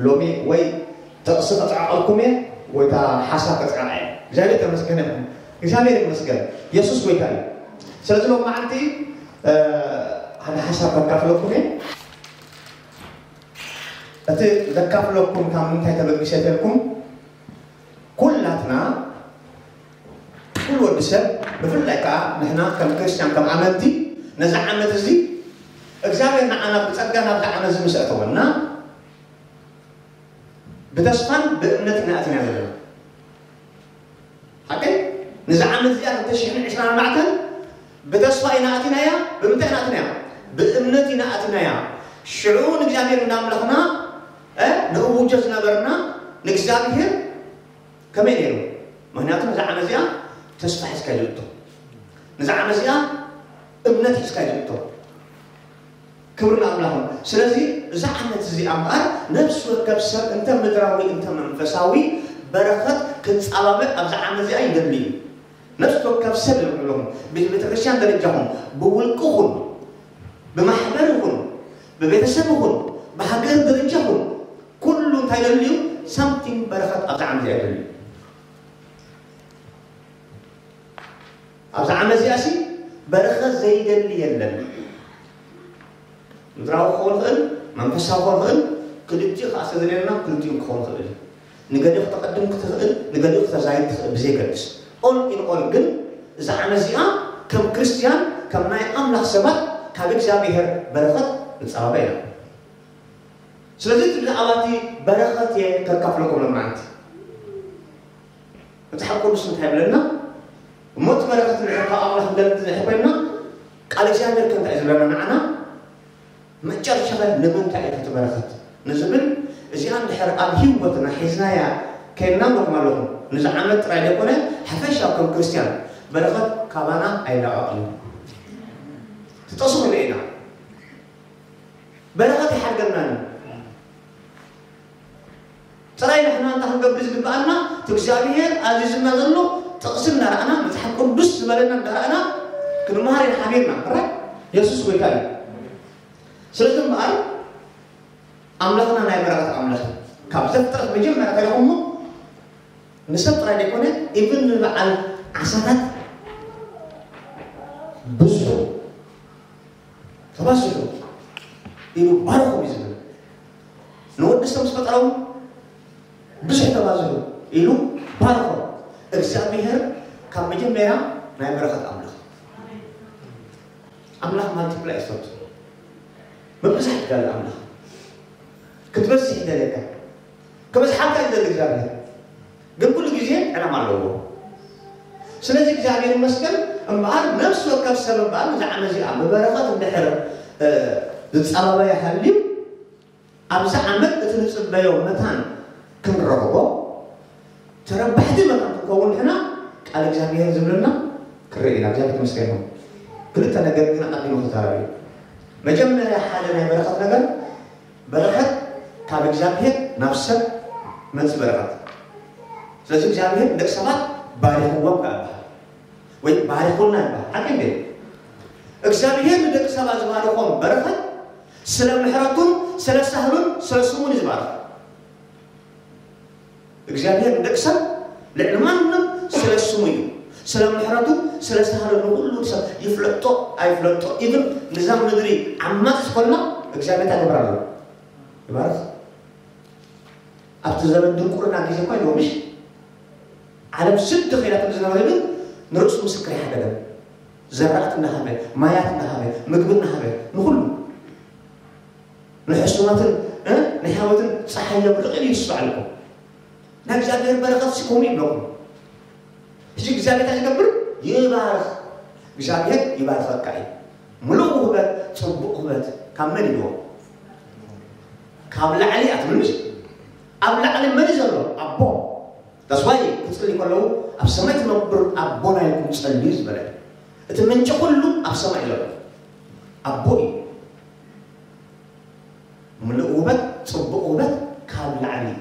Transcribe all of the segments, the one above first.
ሎሚ ወይ ጥቕሲ ከጽዕቐልኩም እየ ወይ እታ ሓሳብ ከጽዕቓ እየ። እግዚኣብሔር ተመስገነ ይኹን። እግዚኣብሔር ይመስገን። የሱስ ጎይታ እዩ። ስለዚ ሎም መዓልቲ ሓደ ሓሳብ ከካፍለኩም እየ። እቲ ዘካፍለኩም ካብ ምንታይ ተበጊሰ ተልኩም? ኩላትና ኩሉ ወዲ ሰብ፣ ብፍላይ ከዓ ንሕና ከም ክርስትያን ከም ኣመንቲ፣ ነዚ ዓመት እዚ እግዚኣብሔር ንዓና ብጸጋ ናብዚ ዓመት እዚ ምስ ኣእተወና፣ ብተስፋን ብእምነት ኢና ኣቲና ዘለና። ሓቂ? ነዚ ዓመት እዚኣ ክልተ ሽሕን ዕስራን ኣርባዕተን ብተስፋ ኢና ኣቲናያ። ብምንታይ ኢና ኣቲናያ? ብእምነት ኢና ኣቲናያ። ሽዑ ንእግዚኣብሔር እንዳምለኽና ንእውጆ ዝነበርና ንእግዚኣብሔር ከመይ ነይሩ? ምክንያቱ ነዛ ዓመት እዚኣ ተስፋ ሒዝካ እዩ ዝእቶ። ነዛ ዓመት እዚኣ እምነት ሒዝካ እዩ ዝእቶ። ክብሪ ንኣምላኹ። ስለዚ እዛ ዓመት እዚኣ እምበኣር ነፍሲ ወከፍ ሰብ እንተ ምድራዊ እንተ መንፈሳዊ በረኸት ክጻባበ ኣብዛ ዓመት እዚኣ ይደሊ እዩ። ነፍሲ ወከፍ ሰብ ዝብለኹም ቤተ ቤተክርስትያን ደረጃኹም ብውልቅኹም ብማሕበር ይኹን ብቤተሰብ ይኹን ብሃገር ደረጃኹም ኩሉ እንታይ ደልዩ ሳምቲንግ በረኸት ኣብዛ ዓመት እዚኣ ይደልዩ። ኣብዛ ዓመት እዚኣ ሲ በረኸት ዘይደሊ የለን። ምድራዊ ክኸውን ይኽእል፣ መንፈሳዊ ክኸውን ይኽእል፣ ክልቲኡ ከዓ ዝተደልየና ክልቲኡ ክኸውን ይኽእል። ንገሊኡ ክተቐድም ክትኽእል፣ ንገሊኡ ክተዛይድ ትኽእል ብዘይገድስ። ኦል ኢን ኦል ግን እዛ ዓመት እዚኣ ከም ክርስትያን ከም ናይ ኣምላኽ ሰባት ካብ እግዚኣብሔር በረኸት ንፀባበ ኢና። ስለዚ እቲ ብዛዕባ እቲ በረኸት እየ ከካፍለኩም ሎማዓንቲ። መጽሓፍ ቅዱስ እንታይ ይብለና? እሞ እቲ በረኸት እንድሕር ካብ ኣምላኽ ንደሊ እንድሕር ኮይንና ቃል እግዚኣብሔር ከ እንታይ እዩ ዝብለና ንዓና? መጨረሻኸ ንምንታይ እዩ እቲ በረኸት ንዝብል እዚኣ እንድሕር ኣብ ህይወትና ሒዝናያ ከይንና ኣለኹም ኣለኹም ንዚ ዓመት ጥራይ ዘይኮነ ሓፈሻ ከም ክርስትያን በረኸት ካባና ኣይላቐቕን እዩ። ትጠሱ ክንርኢ ኢና። በረኸት ይሓድገናን ጥራይ ንሕና እንታይ ክንገብር ዝግብኣና እቲ እግዚኣብሔር ኣዚዝና ዘሎ ጥቕሲ እንዳረኣና መፅሓፍ ቅዱስ ዝበለና እንዳረኣና ክንመሃር ኢና ሓቢርና ራ የሱስ ጎይታ እዩ። ስለዚ እምበኣር ኣምላኽና ናይ በረኸት ኣምላኽ እዩ። ካብ ዘፍጥረት መጀመርያ ተሪኹሞ ንሰብ ጥራይ ዘይኮነ ኢቭን ንበዓል ዓሳታት ብዙሑ ተባዝሑ ኢሉ ባርኹም እዩ ዝብል። ንወዲ ሰብ ምስ ፈጠሮም ብዙሕ ተባዝሑ ኢሉ ባርኾም። እግዚኣብሔር ካብ መጀመርያ ናይ በረኸት ኣምላኽ ኣምላኽ ማልቲፕላይ ዝፈቱ ምብዛሕ ይጋል ኣምላኽ ክትበዝሕ ይደለካ። ክበዝሓልካ ይደሊ እግዚኣብሔር ግን ኩሉ ግዜ ዕላማ ኣለዎ። ስለዚ እግዚኣብሔር ይመስገን እምበኣር ነፍሲ ወከፍ ሰብ እምበኣር ነዚ ዓመት እዚኣ ብበረኸት እንድሕር ዝፀባበያ ሃልዩ ኣብዚ ዓመት እቲ ንፅበዮ መታን ክንረኽቦ ተረባሕቲ መታን ክንከውን ንሕና ቃል እግዚኣብሔር ዝብልና ክርኢ ኢና። እግዚኣብሔር ተመስገን ይኹን። ክልተ ነገር ግን ኣቐዲሙ ክዛረብ እዩ። መጀመርያ ሓደ ናይ በረኸት ነገር በረኸት ካብ እግዚኣብሔር ናብ ሰብ መጽእ በረኸት። ስለዚ እግዚኣብሔር ደቂ ሰባት ባሪኽዎም ከኣ ይበሃል ወይ ባሪኹና ይበሃል። ሓቂ እንዴ? እግዚኣብሔር ንደቂ ሰባት ዝባርኾም በረኸት ስለ ምሕረቱን ስለ ሳህሉን ስለ ስሙን እዩ ዝባርኽ። እግዚኣብሔር ንደቂ ሰብ ልዕሊ ማንም ስለ ስሙ እዩ። ስለ ምሕረቱ ስለ ሳህሉ ንኹሉ ሰብ ይፍለጦ ኣይፍለጦ ኢቭን ንዛ ምድሪ ዓማፅ ዝኾና እግዚኣብሔር እንታይ ይገብር ኣሎ? ይባርኽ። ኣብቲ ዘመን ድንቁርና ግዜ እኳ ይልዎ ምሽ ዓለም ስዲ ከይዳትሉ ዝነበረ ግን ንርእሱ ምስክር ይሓደገ ዘራእቲ እናሃበ ማያት እናሃበ ምግቢ እናሃበ ንኹሉ ንሕሱማትን ንሕያወትን ፀሓይ የብርቕ ኢሉ ይስባዕልኩም ናይ እግዚኣብሔር በረኸት ሲኮም ይብለኩም ሕጂ እግዚኣብሔር እንታይ ዝገብር ይባርኽ እግዚኣብሔር ይባርኸካ እዩ ምሉእ ውህበት ፅቡቕ ውህበት ካብ መን ይልዎ ካብ ላዕሊ ኣትብል ምሽ ኣብ ላዕሊ መን ዘሎ ኣቦ ተስፋይ ክፅሊ ከለዉ ኣብ ሰማይ ትነብር ኣቦና ይኩም ፀልዩ ዝበለ እቲ ምንጭ ኩሉ ኣብ ሰማይ ዘሎ ኣቦ እዩ ምሉእ ውበት ፅቡቕ ውበት ካብ ላዕሊ እዩ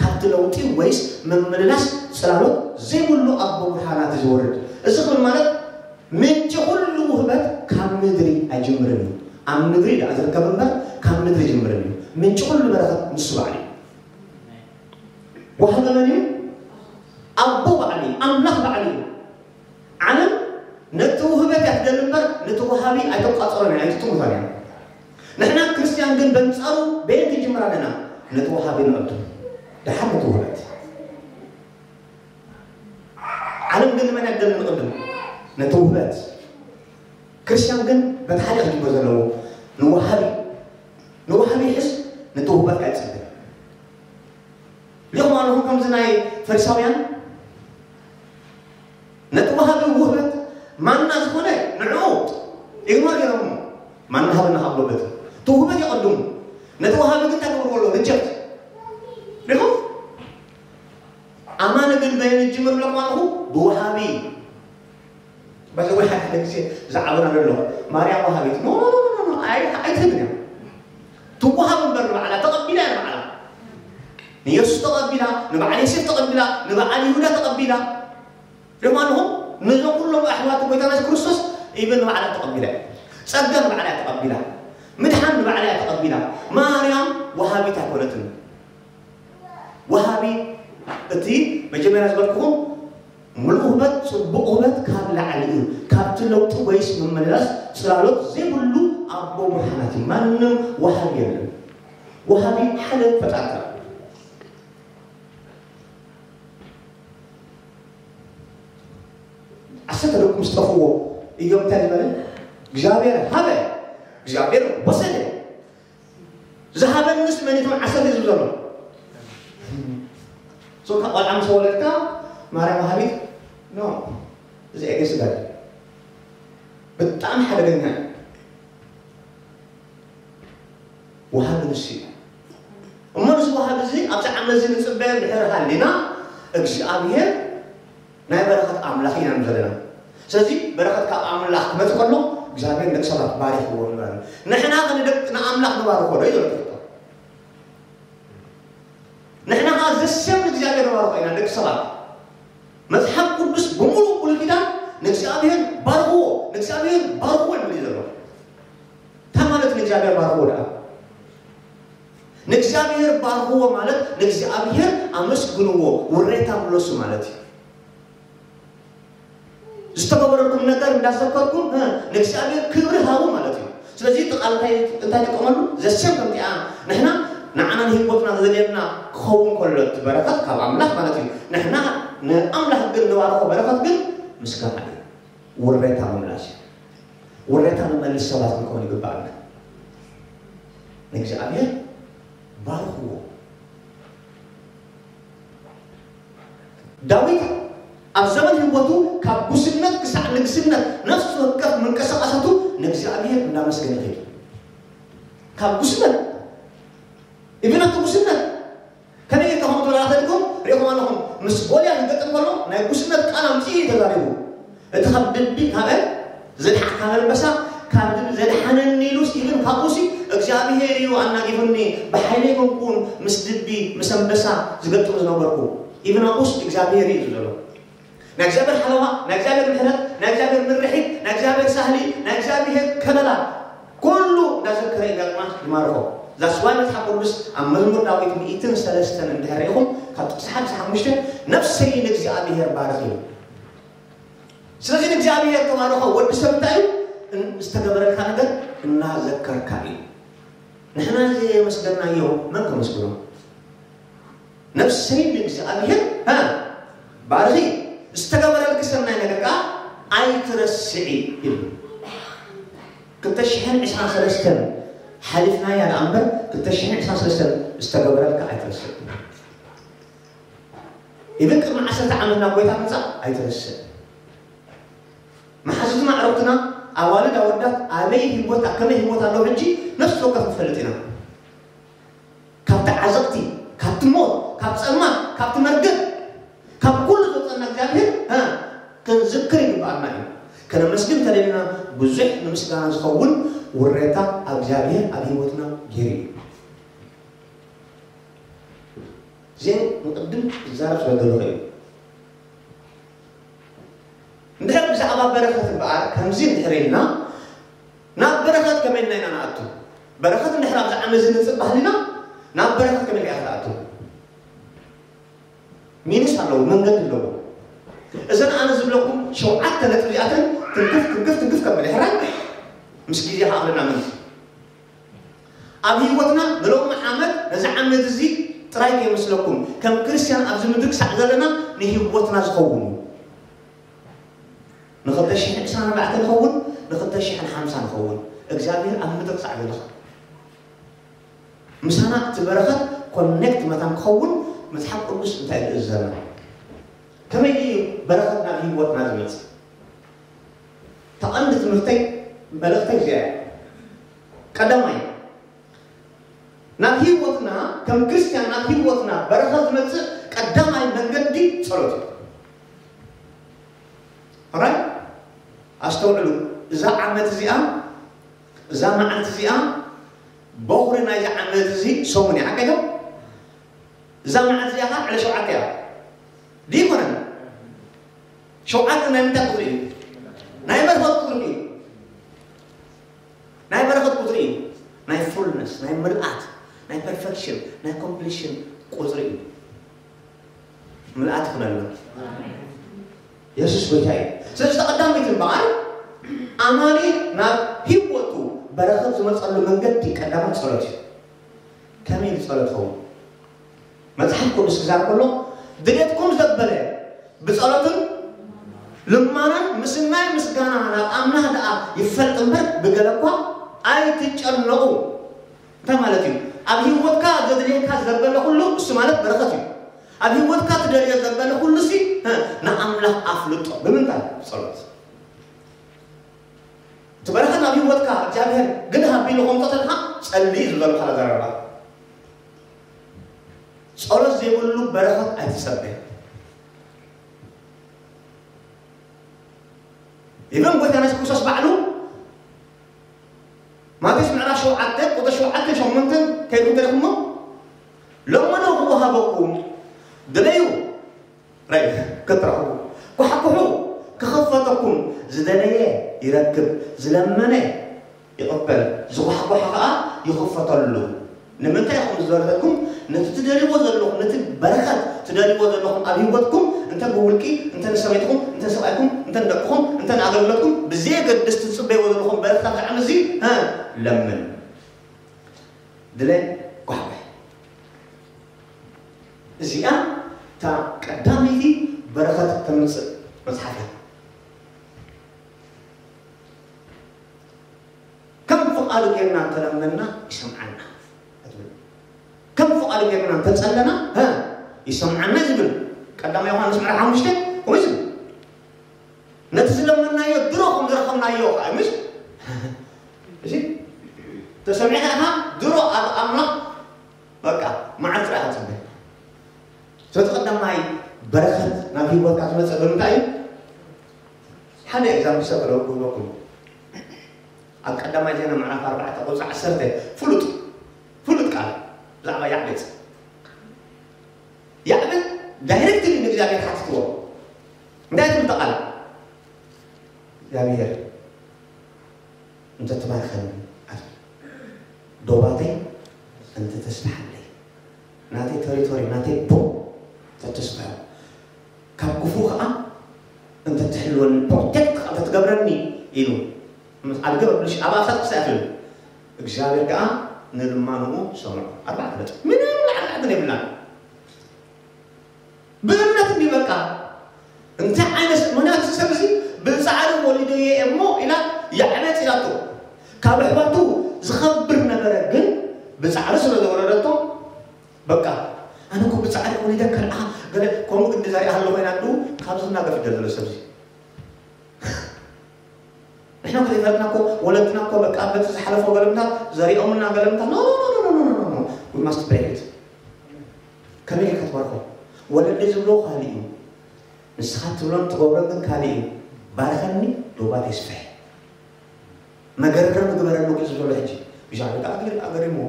ካብቲ ለውጢ ወይስ ምምልላስ ፅላሎት ዘይብሉ ኣቦ ብርሃናት ዝወርድ እዚ ክብል ማለት ምንጭ ኩሉ ውህበት ካብ ምድሪ ኣይጅምርን እዩ ኣብ ምድሪ ደኣ ዝርከብ እምበር ካብ ምድሪ ይጅምር እዩ። ምንጪ ኩሉ በረኸት ንሱ ባዕሉ እዩ። ወሃቢ መን እዩ? ኣቦ ባዕሉ እዩ። ኣምላኽ ባዕሉ እዩ። ዓለም ነቲ ውህበት እያ ትደሊ እምበር ነቲ ወሃቢ ኣይተቋጽሮን እያ፣ ኣይትጥምቶን እያ። ንሕና ክርስትያን ግን በንጻሩ በየን ክንጅምር ኣለና? ነቲ ወሃቢ ንቐድም፣ ደሓር ነቲ ውህበት። ዓለም ግን ንመን እያ ትደሊ ንቐድም? ነቲ ውህበት። ክርስትያን ግን በቲ ሓደ ክጅምር ዘለዎ፣ ንወሃቢ፣ ንወሃቢ ይሕዝ፣ ነቲ ውህበት ኣይጽበ። ሪኹም ኣለኹም ከምዚ ናይ ፈሪሳውያን ነቲ ወሃቢ ውህበት ማና ዝኾነ ንዕኡ ኢግኖር ገይሮም ማና ሃበና ካብ ሎበት እቲ ውህበት ይቐድሙ። ነቲ ወሃቢ ግን እንታይ ገብርዎ ኣለዉ? ሪጀክት። ሪኹም ኣማን ግን በየን ጅምር ብለኩም ኣለኹ? ብወሃቢ። በዚ ወይ ሓደ ሓደ ግዜ ዝዓበና ዘሎ ማርያም ወሃቢት። ኖ፣ ኖ፣ ኖ፣ ኖ፣ ኖ፣ ኣይ-፣ ኣይትህብን እያ። ትወሃብ እምበር ንባዕላ ተቐቢላ እያ ንባዕላ። ንየሱስ ተቐቢላ፣ ንበዓል ዮሴፍ ተቐቢላ፣ ንበዓል ይሁዳ ተቐቢላ። ሪኹም ኣለኹም? ነዞም ኩሎም ኣሕዋት ጎይታና የሱስ ክርስቶስ ኢብን ንባዕላ ተቐቢላ እያ። ጸጋ ንባዕላ እያ ተቐቢላ። ምድሓን ንባዕላ እያ ተቐቢላ። ማርያም ወሃቢት ኣይኮነትን። ወሃቢ እቲ መጀመርያ ዝበልኩኹም ምሉእ ውህበት፣ ጽቡቕ ውህበት ካብ ላዕሊ እዩ። ካብቲ ለውጢ ወይስ ምምልላስ ጽላሎት ዘይብሉ ኣቦ ብርሃናት እዩ። ማንም ወሃቢ የለን። ወሃቢ ሓደ ፈጣሪ ጥራሕ። ዓሰርተ ደቁ ምስ ጠፍዎ እዮም እንታይ ዝበለ? እግዚኣብሔር ሃበ፣ እግዚኣብሔር ወሰደ። ዝሃበንስ መን እዩ? ዓሰርተ ህዝቢ ዘሎ። ሶ ካብ ቆልዓ ምስ ወለድካ ማርያም ወሃቢት ኖ፣ እዚ ኤገ ስጋ ብጣዕሚ ሓደገኛ እዩ። ወሃቢ ንሱ እዩ። እሞ ንዚ ወሃቢ እዚ ኣብዚ ዓመት እዚ ንጽበዮ እንድሕር ሃሊና እግዚኣብሔር ናይ በረኸት ኣምላኽ ኢና ንዘለና። ስለዚ በረኸት ካብ ኣምላኽ ክመጽእ ከሎ እግዚኣብሔር ንደቂ ሰባት ባሪኽዎ ንበል። ንሕና ከ ንደቅ-፣ ንኣምላኽ ንባርኾ ዶ እዩ ዘሎ ትሕቶ? ንሕና ከኣ ዘሰም ንእግዚኣብሔር ንባርኾ ኢና ደቂ ሰባት። መጽሓፍ ቅዱስ ብምሉእ ብሉይ ኪዳን ንእግዚኣብሔር ባርኽዎ፣ ንእግዚኣብሔር ባርኽዎ ይብል እዩ ዘሎ። እንታይ ማለት ንእግዚኣብሔር ባርኽዎ ደኣ? ንእግዚኣብሔር ባርኽዎ ማለት ንእግዚኣብሔር ኣመስግንዎ፣ ውሬታ ምለሱ ማለት እዩ። ዝተገበረልኩም ነገር እንዳዘከርኩም፣ እ፣ ንእግዚኣብሔር ክብሪ ሃቡ ማለት እዩ። ስለዚ እቲ ቃል እንታይ፣ እንታይ ጥቀመሉ? ዘሰም ከምቲኣ ንሕና ንዓና ንህይወትና ዘድልየና ክኸውን ከሎ እቲ በረኸት ካብ ኣምላኽ ማለት እዩ። ንሕና ንኣምላኽ ግን ንባርኾ በረኸት ግን ምስጋና እዩ። ውሬታ ምምላስ እዩ። ውሬታ ንመልስ ሰባት ክንከውን ይግባኣና። ንእግዚኣብሔር ባርኽዎ። ዳዊት ኣብ ዘመን ህይወቱ ካብ ጉስነት ክሳዕ ንግስነት ነፍሲ ወከፍ ምንቅስቃሳቱ ንእግዚኣብሔር እንዳመስገነ ይኸይድ። ካብ ጉስነት፣ ኢቭን ኣብቲ ጉስነት ከመይ ጌርካ ከምኡ ትብላ ተልኩም ሪኢኹም ኣለኹም። ምስ ጎልያድ ይገጥም ከሎ ናይ ጉስነት ቃል ኣምፅኡ እዩ ተዛሪቡ። እቲ ካብ ድቢ፣ ካብ ዝድሓ-፣ ካብ ኣንበሳ ካብ ድቢ ዘድሓነኒ ኢሉስ፣ ኢቭን ካብኡሲ እግዚኣብሄር እዩ ኣናጊፉኒ፣ ብሓይለይ ኮንኩን ምስ ድቢ ምስ ኣንበሳ ዝገጥም ዝነበርኩ። ኢቭን ኣብኡስ እግዚኣብሄር እዩ ዘሎ። ናይ እግዚኣብሔር ሓለዋ፣ ናይ እግዚኣብሔር ምሕረት፣ ናይ እግዚኣብሔር ምርሒት፣ ናይ እግዚኣብሔር ሳህሊ፣ ናይ እግዚኣብሔር ከለላ ኩሉ እንዳዘከረ ኢና ድማ ንማርኾ። ዛስዋይ መጽሓፍ ቅዱስ ኣብ መዝሙር ዳዊት ሚእትን ሰለስተን እንድሕር ርኢኹም ካብ ጥቕሲ ሓደ ክሳብ ሓሙሽተ ነፍሰይ ንእግዚኣብሔር ባርኽ እዩ። ስለዚ ንእግዚኣብሔር ተባርኾ። ወዲ ሰብ እንታይ እዩ? እን-፣ ዝተገበረልካ ነገር እናዘከርካ እዩ። ንሕና ዘየመስገናዮ መን ከመስግኖ? ነፍሰይ ንእግዚኣብሔር፣ እ፣ ባርኺ፣ ዝተገበረልኪ ሰናይ ነገር ከኣ ኣይትረስዒ ይብል። ክልተ ሽሕን ዕስራን ሰለስተን ሓሊፍናያ ደኣ እምበር፣ ክልተ ሽሕን ዕስራን ሰለስተን ዝተገበረልካ ኣይትረስዕ። ኢብን ቅድሚ ዓሰርተ ዓመት ናብ ጎይታ ምምጻእ ኣይትረስዕ። መሓዙትና፣ ኣዕሩኽትና፣ ኣዋልድ ኣወዳት ኣበይ ህይወት፣ ኣብ ከመይ ህይወት ኣለዉ ሕጂ ነፍሲ ወከፍ ንፈልጥ ኢና። ካብቲ ዓዘቕቲ፣ ካብቲ ሞት፣ ካብ ጸልማት፣ ካብቲ መርገም፣ ካብ ኩሉ ዘውጸና እግዚኣብሔር፣ እ፣ ክንዝክር ይግብኣና እዩ። ከነመስግን እንተደሊና ብዙሕ ንምስጋና ዝኸውን ውሬታ ኣብ እግዚኣብሔር ኣብ ህይወትና ገይሩ እዩ። እዚአን ንቕድም ክዛረብ ስለ ዘለኹ እዩ። እንድሕር ብዛዕባ በረኸት እምበኣር ከምዚ እንድሕር ኢልና፣ ናብ በረኸት ከመይ ኢልና ኢና ንኣቱ? በረኸት እንድሕር ኣብዚ ዓመት እዚ ንጽብ ባህልና ናብ በረኸት ከመይ ኢልና ክትኣቱ? ሚንስ ኣለዎ፣ መንገዲ ኣለዎ። እዘን ኣነ ዝብለኩም ሸውዓተ ነጥቢ እዚኣተን ትንክፍ ትንክፍ ትንክፍ ከብል ሕራይ ምስ ግዜ ከኣኽለና ምንስ ኣብ ህይወትና ንሎሚ ዓመት ነዚ ዓመት እዚ ጥራይ ከይመስለኩም ከም ክርስቲያን ኣብዚ ምድሪ ክሳዕ ዘለና ንህይወትና ዝኸውን እዩ። ንክልተ ሽሕን ዕስራን ኣርባዕተ ንኸውን፣ ንክልተ ሽሕን ሓምሳ ንኸውን። እግዚኣብሔር ኣብ ምድሪ ክሳዕ ዘለኻ ምሳና እቲ በረኸት ኮኔክት መታን ክኸውን መጽሓፍ ቅዱስ እንታይ እዩ ዝእዘና? ከመይ እዩ በረኸት ናብ ህይወትና ዝመጽእ? ተቐንዲ ትምህርተይ መልእኽተይ እዚኣ እያ። ቀዳማይ ናብ ህይወትና ከም ክርስቲያን ናብ ህይወትና በረኸት ዝመጽእ ቀዳማይ መንገዲ ጸሎት እዩ። ኦራይ ኣስተውዕሉ። እዛ ዓመት እዚኣ እዛ መዓልቲ እዚኣ በኹሪ ናይዚ ዓመት እዚ ሰሙን እያ። ሓቀይዶ? እዛ መዓልቲ እዚኣ ከዓ ዕለ ሸውዓተ እያ። ድይኮነን? ሸውዓተ ናይ ምንታይ ቁፅሪ እዩ? ናይ በረኸት ቁፅሪ እዩ። ናይ በረኸት ቁፅሪ እዩ። ናይ ፉልነስ፣ ናይ ምልኣት፣ ናይ ፐርፌክሽን፣ ናይ ኮምፕሊሽን ቁፅሪ እዩ። ምልኣት ይኹነልና። የሱስ ጎይታ እዩ። ስለዚ ተቐዳሚት እምበኣር ኣማኒ ናብ ህይወቱ በረኸት ዝመፀሉ መንገዲ ቀዳማይ ጸሎት እዩ። ከመይ ንጸሎት ኸውን? መጽሓፍ ቅዱስ ክዛር ከሎ ድሌትኩም ዘበለ ብጸሎትን ልማናን ምስናይ ምስጋና ናብ ኣምላኽ ደኣ ይፈልጥ እምበር ብገለ እኳ ኣይትጨነቑ። እንታይ ማለት እዩ? ኣብ ህይወትካ ዘድልየካ ዘበለ ኩሉ እሱ ማለት በረኸት እዩ። ኣብ ህይወትካ ትደልዮ ዘበለ ኩሉ ሲ ንኣምላኽ ኣፍልጦ። ብምንታይ? ብጸሎት። እቲ በረኸት ናብ ህይወትካ እግዚኣብሔር ግን ሃቢሉ ከምጦ ተልካ ጸሊ ዝበልካ ዘረባ። ጸሎት ዘይብሉ በረኸት ኣይትጸበ። ኢቨን ጎይታ የሱስ ክርስቶስ ባዕሉ ማቴዎስ ምዕራፍ ሸውዓተ ቁጥር ሸውዓተ ሸሞንተ ከይዱ እንተደኹሞ ሎሚ ዶ ክወሃበኩም ድለዩ ራይ ክትረኽቡ ኳሕኩሑ ክኸፈተኩም ዝደለየ ይረክብ ዝለመነ ይቕበል ዝኳሕኳሕ ከዓ ይኽፈተሉ። ንምንታይ ኢኹም ዝበረከትኩም? ነቲ ትደልይዎ ዘለኹም ነቲ በረኸት ትደልይዎ ዘለኹም ኣብ ህይወትኩም እንተ ብውልቂ እንተ ንሰበይትኹም እንተ ሰብኣይኩም እንተ ንደቅኹም እንተ ንኣገልግሎትኩም ብዘየገድስ ትፅበይዎ ዘለኹም በረኸት ዝዓም እዚ ለምን ድለ ጓሕጓሕ እዚኣ እታ ቀዳመይቲ በረኸት ተምፅእ መፅሓፍ እያ። ከም ፍቓዱ ጌርና እንተለመና ይሰምዓና። ከም ፍቓዱ ጌርና እንተጸለና ይሰምዓና ዝብል ቀዳማይ ዮሃንስ ምዕራፍ ሓሙሽተ ከምኡ ዝብል ነቲ ዝለመናዮ ድሮ ከም ዝረኸብናዮ ከዓ ምሽ እዚ ተሰሚዕካ ኢኻ ድሮ ኣብ ኣምላኽ በቃ መዓልቲ ጥራሕ ትጽበ። ስለዚ ቀዳማይ በረኸት ናብ ህይወትካ ዝመጸ ብምንታይ እዩ? ሓደ ኤግዛምፕል ሰብ ኣለዎ ክህበኩም። ኣብ ቀዳማይ ዜና ምዕራፍ ኣርባዕተ ቁጽሪ ዓሰርተ ፍሉጥ ፍሉጥ ቃል ብዛዕባ ያዕቤጽ ያዕቤጽ ዳይሬክትሊ ንእግዚኣብሔር ሓቲትዎ እንታይ ትብል ቃል እግዚኣብሔር እንተትባርከኒ ኣትብል ዶባተይ እንተተስፍሓለይ ናተይ ተሪቶሪ ናተይ ቦ ተተስፍሖ ካብ ክፉ ከዓ እንተትሕልወኒ ፕሮቴክት ከዓ እንተትገብረኒ ኢሉ ምስ ኣድገ ብልሽ ኣብ ኣፋት ክሳት እዩ እግዚኣብሔር ከዓ ንልማንኡ ሰምዑ ኣርባዕተ ነጥብ ምንም ላዕላዕትን የብላን ብእምነት እንዲ በቃ እንታይ ዓይነት ምክንያቱ ሰብ እዚ ብፃዕሪ ወሊዶ እየ እሞ ኢላ የዕበጥ ኢላቶ ካብ ኣሕዋቱ ዝኸብር ነበረ ግን ብፃዕሪ ስለ ዘወረደቶ በቃ ኣነ እኮ ብፃዕሪ ወሊደ ከልዓ ገለ ከምኡ እንዲ ዘሪኣ ኣሎ ኮይና ዱ ካብዚ ክናገፍ ይደል ዘሎ ሰብ እዚ ንሕና እኮ ዘይፈለጥና እኮ ወለድና እኮ በቃ በቲ ዝሓለፎ ገለምታት ዘሪኦምና ገለምታት no no no no no no no we must break it ከመይ ጌርካ ትባርኮ ወለዲ ዝብሎ ካሊእ እዩ ንስኻ ትብሎን ትገብሮን ግን ካሊእ እዩ ባርኸኒ ዶባት የስፍሕ መገረም ግበረሉ ክዝበሎ ሕጂ ብሻዕቢ ከዓ ገሪምዎ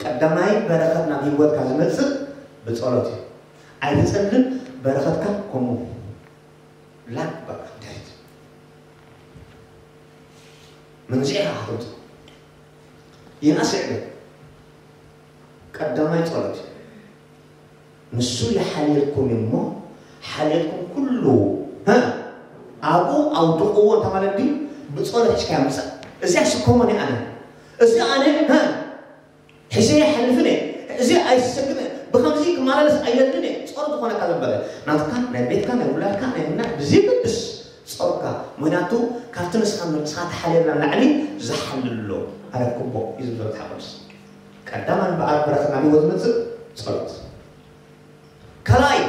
ቀዳማይ በረኸት ናብ ህይወትካ ዝመፅእ ብፀሎት እዩ ኣይትፀልን በረኸትካ ከምኡ ላክ በቃ ድሕሪት መንዚዕካ ክትምፅእ ይንኣስ ይዕበ ቀዳማይ ጸሎት እዩ። ንሱ ይሓልየልኩም እዩ እሞ ሓልየልኩም ኩሉ ሀ ኣብኡ ኣውድቕዎ እንተማለት ድዩ? ብጸሎት ሒዝካ ምጻእ። እዚኣ ስከሞን እየ ኣነ። እዚ ኣነ ሀ ሒዘ ይሓልፍን እየ። እዚ ኣይሰግን እየ። ብኸምዚ ክመላለስ ኣይደልን እየ። ጸሎት ዝኾነካ ዘበለ ናትካ ናይ ቤትካ ናይ ውላድካ ናይ ምና ብዘይገድስ ጸሎትካ ምክንያቱ ካብቲ ንስኻ ንስኻ ተሓልየልና ንላዕሊ ዝሓልሎ ኣረክቦ እዩ ዝብል መጽሓፍ ቅዱስ። ቀዳማይ እምበኣር በረኸት ናብ ህይወት ዝመጽእ ጸሎት። ካልኣይ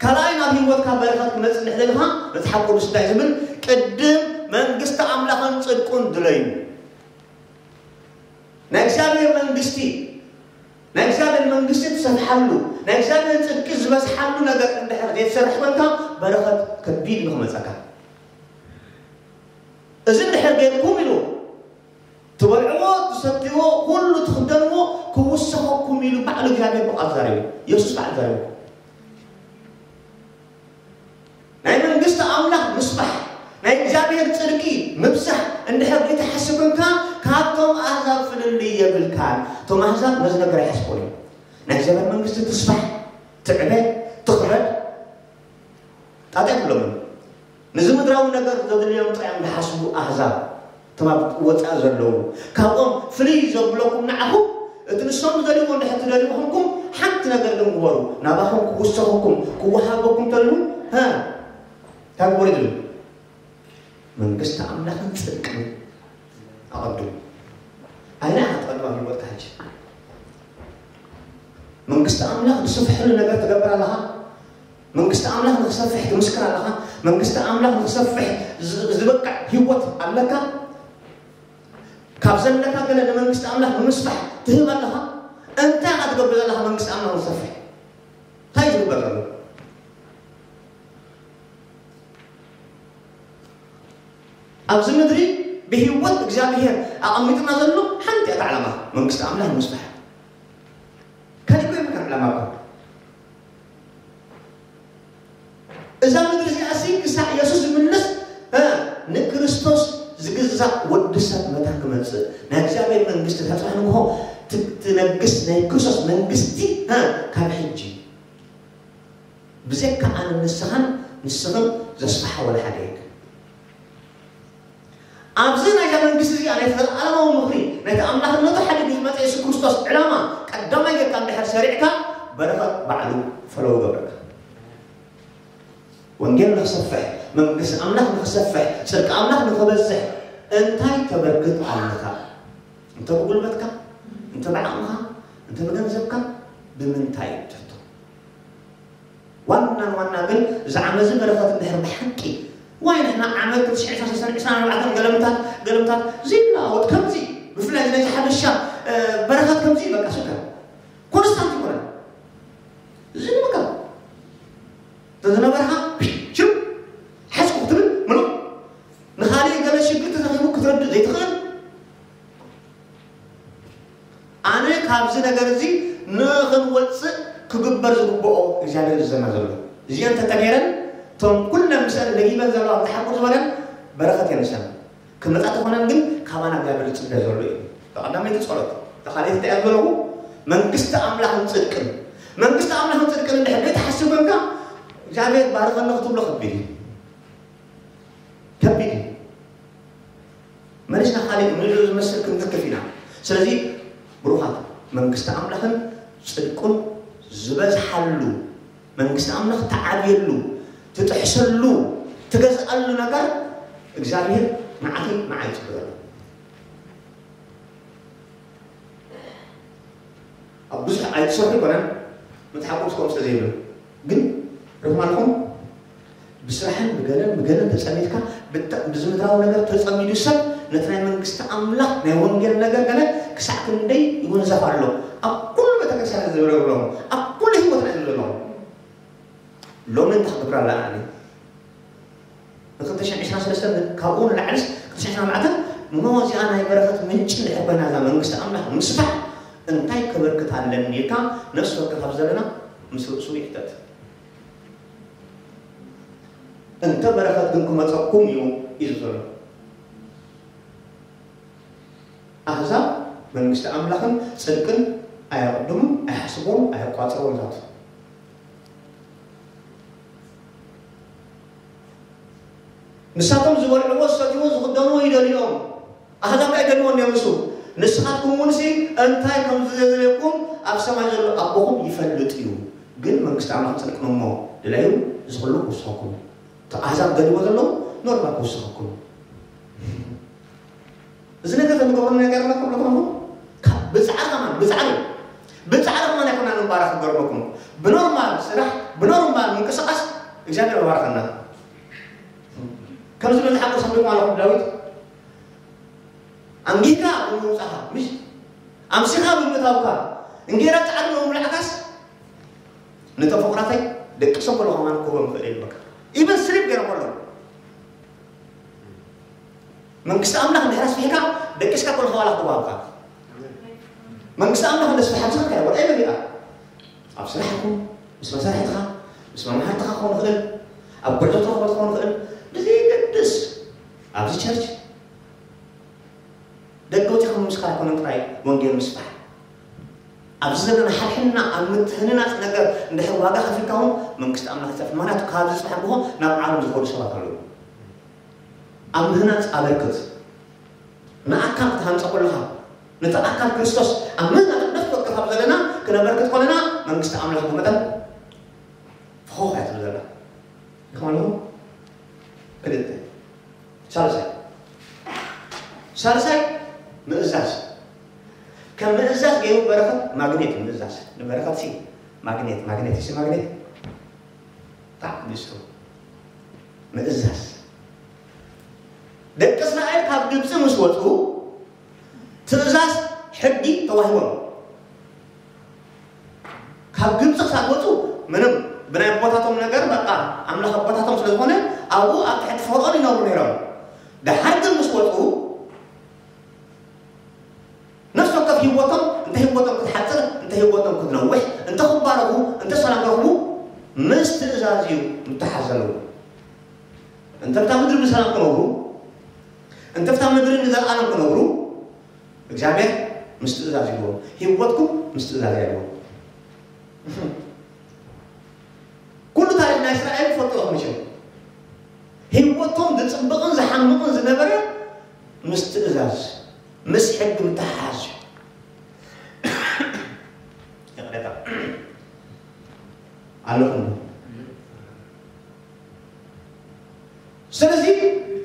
ካልኣይ ናብ ህይወትካ በረኸት ክመጽእ እንድሕር ደሊኻ መጽሓፍ ቅዱስ እንታይ ዝብል ቅድም መንግስቲ ኣምላኽን ጽድቁን ድለዩ። ናይ እግዚኣብሔር መንግስቲ ናይ እግዚኣብሔር መንግስቲ ትሰፍሓሉ ናይ እግዚኣብሔር ጽድቂ ዝበዝሓሉ ነገር እንድሕር ዘይትሰርሕ ኮንካ በረኸት ከቢድ ንክመጸካ እዚ እንድሕር ጌርኩም ኢሉ ትበልዕዎ ትሰትይዎ ኩሉ ትኽደንዎ ክውሰኸኩም ኢሉ ባዕሉ እግዚኣብሔር ብቃል ዛሪቡ የሱስ ባዕሉ ዛሪቡ ናይ መንግስቲ ኣምላኽ ምስፋሕ ናይ እግዚኣብሔር ጽድቂ ምብዛሕ እንድሕር ዘይትሓስብ እንካ ካብቶም ኣህዛብ ፍልልይ የብልካን። እቶም ኣህዛብ ነዚ ነገር ኣይሓስቦን እዮም። ናይ እግዚኣብሔር መንግስቲ ትስፋሕ፣ ትዕበ፣ ትኽበድ ጣጣ የብሎምን። ነዚ ምድራዊ ነገር ዘድልዮም ጥራዮም ዝሓስቡ ኣህዛብ እቶም ኣብ ወፃኢ ዘለዉ ካብኦም ፍልይ ዘብለኩም ንዓኹም እቲ ንሶም ዝደልይዎ እንድሕር ትደልዩ ኮንኩም ሓንቲ ነገር ግን ግበሩ። ናባኹም ክውሰኸኩም ክወሃበኩም ተልዩ ሀ እንታይ ግበሩ ዝብል መንግስቲ ኣምላኽን ፅድቅን ኣቐድሙ። ኣይና ክትቐድማ ህይወትካ ሕጂ መንግስቲ ኣምላኽ ዝስፍሐሉ ነገር ትገብር ኣለኻ። መንግስቲ ኣምላኽ ንክሰፍሕ ትምስክር ኣለኻ። መንግስቲ ኣምላኽ ንክሰፍሕ ዝ- ዝበቅዕ ህይወት ኣለካ። ካብ ዘለካ ገለ ንመንግስቲ ኣምላኽ ንምስፋሕ ትህብ ኣለኻ። እንታይ ኢኻ ትገብር ዘለኻ መንግስቲ ኣምላኽ ንክሰፍሕ እንታይ እዩ ዝግበር ዘሎ? ኣብዚ ምድሪ ብህይወት እግዚኣብሔር ኣቐሚጥና ዘሎ ሓንቲ እያ ዓላማ መንግስቲ ኣምላኽ ንምስፋሕ። ካልእ እኮ የብልካን ዕላማ እኮ። እዛ ምድሪ እዚኣ ሲ ክሳዕ የሱስ ዝምልስ እ፣ ንክርስቶስ ዝግዛእ ወዲ ሰብ መታን ክመፅእ ናይ እግዚኣብሔር መንግስቲ ተፅባሕ ንግሆ ት- ትነግስ ናይ ክርስቶስ መንግስቲ እ፣ ካብ ሕጂ ብዘካ ኣነ ንስኻን ንስኽን ዘስፍሓ ወላ ሓደ የለን። ኣብዚ ናይዛ መንግስቲ እዚኣ ናይ ዘለኣለማዊ ምኽሪ ናይቲ ኣምላኽነቱ ሓዲጉ ዝመፀ የሱስ ክርስቶስ ዕላማ ቀዳማይ ጌርካ እንድሕር ሰሪዕካ በረኸት ባዕሉ ፈለዉ ገብረካ። ወንጌል ንክሰፍሕ፣ መንግስቲ ኣምላኽ ንክሰፍሕ፣ ፅድቂ ኣምላኽ ንክበዝሕ እንታይ ተበርክት ኣለካ? እንተ ብጉልበትካ፣ እንተ ብዓቕምኻ፣ እንተ ብገንዘብካ፣ ብምንታይ እዩ ትሕቶ? ዋናን ዋና ግን እዚ ዓመዚ በረኸት እንድሕር ብሓቂ ዋይ ንሕና ዓመት ክልተ ሽሕ ዕስራን ሰለስተን ዕስራን ኣርባዕተን ገለምታት ገለምታት ዘይለዋወጥ ከምዚ ብፍላይ ነዚ ሓበሻ እ፣ በረኸት ከምዚ እዩ በቃ ሽከር ኮንስታንት ይኮነ እዚ ንመከር ተዝነበርካ ሽም ሓዝኩ ክትብል ምሉእ ንኻሊእ ገለ ሽግር ተዘኺቡ ክትረድእ ዘይትኽእል ኣነ ካብዚ ነገር እዚ ንኽንወፅእ ክግበር ዝግብኦ እግዚኣብሔር ዝዘና ዘሎ እዚአን ተተገይረን እቶም ኩለን ምስአን ለጊበን ዘለዋ ብተሓቁር ዝበለን በረኸት የንሰን ክመፃ ተኾነን ግን ካባና እግዚኣብሔር ዝፅበ ዘሎ እዩ ተቐዳመይቲ ፀሎት ተኻሊት እንታይ እያ ዝበለኹ መንግስቲ ኣምላኽን ፅድቅን መንግስቲ ኣምላኽን ፅድቅን እንድሕር ዘይተሓስብ ኮንካ እግዚኣብሔር ባርኸኒ ክትብሎ ከቢድ እዩ ከቢድ እዩ መሊስና ካልእ ንልኡ ዝመስል ክንትክፍ ኢና ስለዚ ብሩኻት መንግስቲ ኣምላኽን ፅድቁን ዝበዝሓሉ መንግስቲ ኣምላኽ ትዓብየሉ ትጥሕሰሉ ትገዝኣሉ ነገር እግዚኣብሔር ንዓኺ ንዓይ ይፅበ ዘሎ ኣብ ብዙሕ ኣይትሰርሑ ይኮነን መትሓቁ ስለ ዘይብሉ ግን ርማልኹም ብስራሕን ብገለን ብገለን ተፀሚድካ ብዚ ምድራዊ ነገር ተፀሚዱ ሰብ ነቲ ናይ መንግስቲ ኣምላኽ ናይ ወንጌል ነገር ገለ ክሳዕ ክንደይ ይወንዘፍ ኣሎ ኣብ ኩሉ ቤተክርስትያን ዝብረግሎም ኣብ ኩሉ ህይወትና እዩ ዘለኹም ሎሚ እንታይ ክገብር ኣለና ኣነ ንክልተ ሽሕን ዕስራን ሰለስተን ካብኡ ንላዕልስ ክልተ ሽሕን ኣርባዕተን እሞ እዚኣ ናይ በረኸት ምንጪ እንድሕር ኮይና እዛ መንግስቲ ኣምላኽ ምስፋሕ እንታይ ከበርክት ኣለኒ ኢልካ ነፍሲ ወከፍ ኣብ ዘለና ምስ ርእሱ ይሕተት እንተ በረኸት ግን ክመፀኩም እዩ ኢሉ ዘሎ ኣህዛብ መንግስቲ ኣምላኽን ጽድቅን ኣየቕድሙን፣ ኣይሓስብዎን፣ ኣየቋጽርዎን። ዛቱ ንሳቶም ዝበልዕዎ ዝሰትይዎ ዝኽደንዎ ይደልዮም። ኣህዛብ ኣይደልዎን እዮም። ንሱ ንስኻትኩም እውን ሲ እንታይ ከም ዝደልየኩም ኣብ ሰማይ ዘሎ ኣቦኹም ይፈልጥ እዩ። ግን መንግስቲ ኣምላኽ ጽድቅን እሞ ድለዩ፣ እዚ ኩሉ ክውስኸኩም። እቲ ኣህዛብ ደልዎ ዘለዉ ኖርማል ክውስኸኩም። እዚ ነገር ተንገብሮ ነገር ክብለኩም ኣለኹ። ካብ ብጻዕሪ ከማን ብጻዕሪ ብጻዕሪ ከማን ኣይኮና ንባረኽ ክገርመኩም። ብኖርማል ስራሕ ብኖርማል ምንቅስቃስ እግዚኣብሔር ይባርኸና። ከምዚ በዚ ሓጎስ ኣንቢብኩም ኣለኹም ዳዊት። ኣንጊህካ ብምውጻኻ ምሽ ኣምሲኻ ብምእታውካ እንጌራ ጻዕሪ ብምብላዕካስ ነቶም ፍቑራተይ ደቂሶም ከሎ ከማን ክህቦም ይኽእል እየ ይብለካ። ኢቨን ስሊፕ ገይሮም ከሎ መንግስቲ ኣምላኽ እንድሕር ኣስፊሕካ ደቂስካ ከሎ ከዋላ ክትዋብካ መንግስቲ ኣምላኽ እንደ ስፍሓ ዝኽካ ወደ መሪኣ ኣብ ስራሕኩም ምስ መሳርሕትኻ ምስ መምሃርትኻ ክኸውን ይኽእል ኣብ ጉዕዞ ትረኽቦ ትኸውን ይኽእል ብዘይገድስ ኣብዚ ቸርች ደቂ ወፂኹም ምስካር ኣይኮነን ጥራይ ወንጌል ምስፋሕ ኣብዚ ዘለና ሓድሕድና ኣብ ምትህንናፅ ነገር እንድሕር ዋጋ ከፊልካ እውን መንግስቲ ኣምላኽ ይፀፍ ምክንያቱ ካብዚ ፅባሕ ንግሆ ናብ ዓለም ዝኸዱ ሰባት ኣለዉ ኣብ ምህናፅ ኣበርክት ንኣካል ክትሃንፀ ከለኻ ነቲ ኣካል ክርስቶስ ኣብ ምህናፅ ነፍሲ ወከፍ ኣብ ዘለና ክነበርክት ከለና መንግስቲ ኣምላኽ ብመጠን ፈኾኽ እያ ትብል ዘላ ከማለኹ ክልተ ሳልሳይ ሳልሳይ ምእዛዝ ከም ምእዛዝ ገይሩ በረኸት ማግኔት ምእዛዝ ንበረኸት ሲ ማግኔት ማግኔት ሲ ማግኔት ታዕ ሚስቱ ምእዛዝ ደቂ እስራኤል ካብ ግብፂ ምስ ወፁ ትእዛዝ ሕጊ ተዋሂቦም ካብ ግብፂ ክሳብ ወፁ ምንም ብናይ ኣቦታቶም ነገር በቃ ኣምላኽ ኣቦታቶም ስለዝኾነ ኣብኡ ኣብ ትሕቲ ፈርኦን ይነብሩ ነይሮም። ደሓር ግን ምስ ወፁ ነፍሲ ወከፍ ህይወቶም እንተ ህይወቶም ክትሓፅር እንተ ህይወቶም ክትነውሕ እንተ ክባረኹ እንተ ሰላም ክረኽቡ ምስ ትእዛዝ እዩ ምተሓዝ ዘለዎ። እንተ ብታ ምድሪ ብሰላም ክነብሩ እንተ ብታ ምድሪ ንዘለኣለም ክነብሩ እግዚኣብሔር ምስ ትእዛዝ ይግበሩ። ህይወትኩም ምስ ትእዛዝ ይግበሩ። ኩሉ ታሪክ ናይ እስራኤል ትፈልጡ ኢኹም። ህይወቶም ዝፅብቕን ዝሓምቕን ዝነበረ ምስ ትእዛዝ ምስ ሕጊ ምትሓሓዝ እዩ። ይቕሬታ ኣለኹም። ስለዚ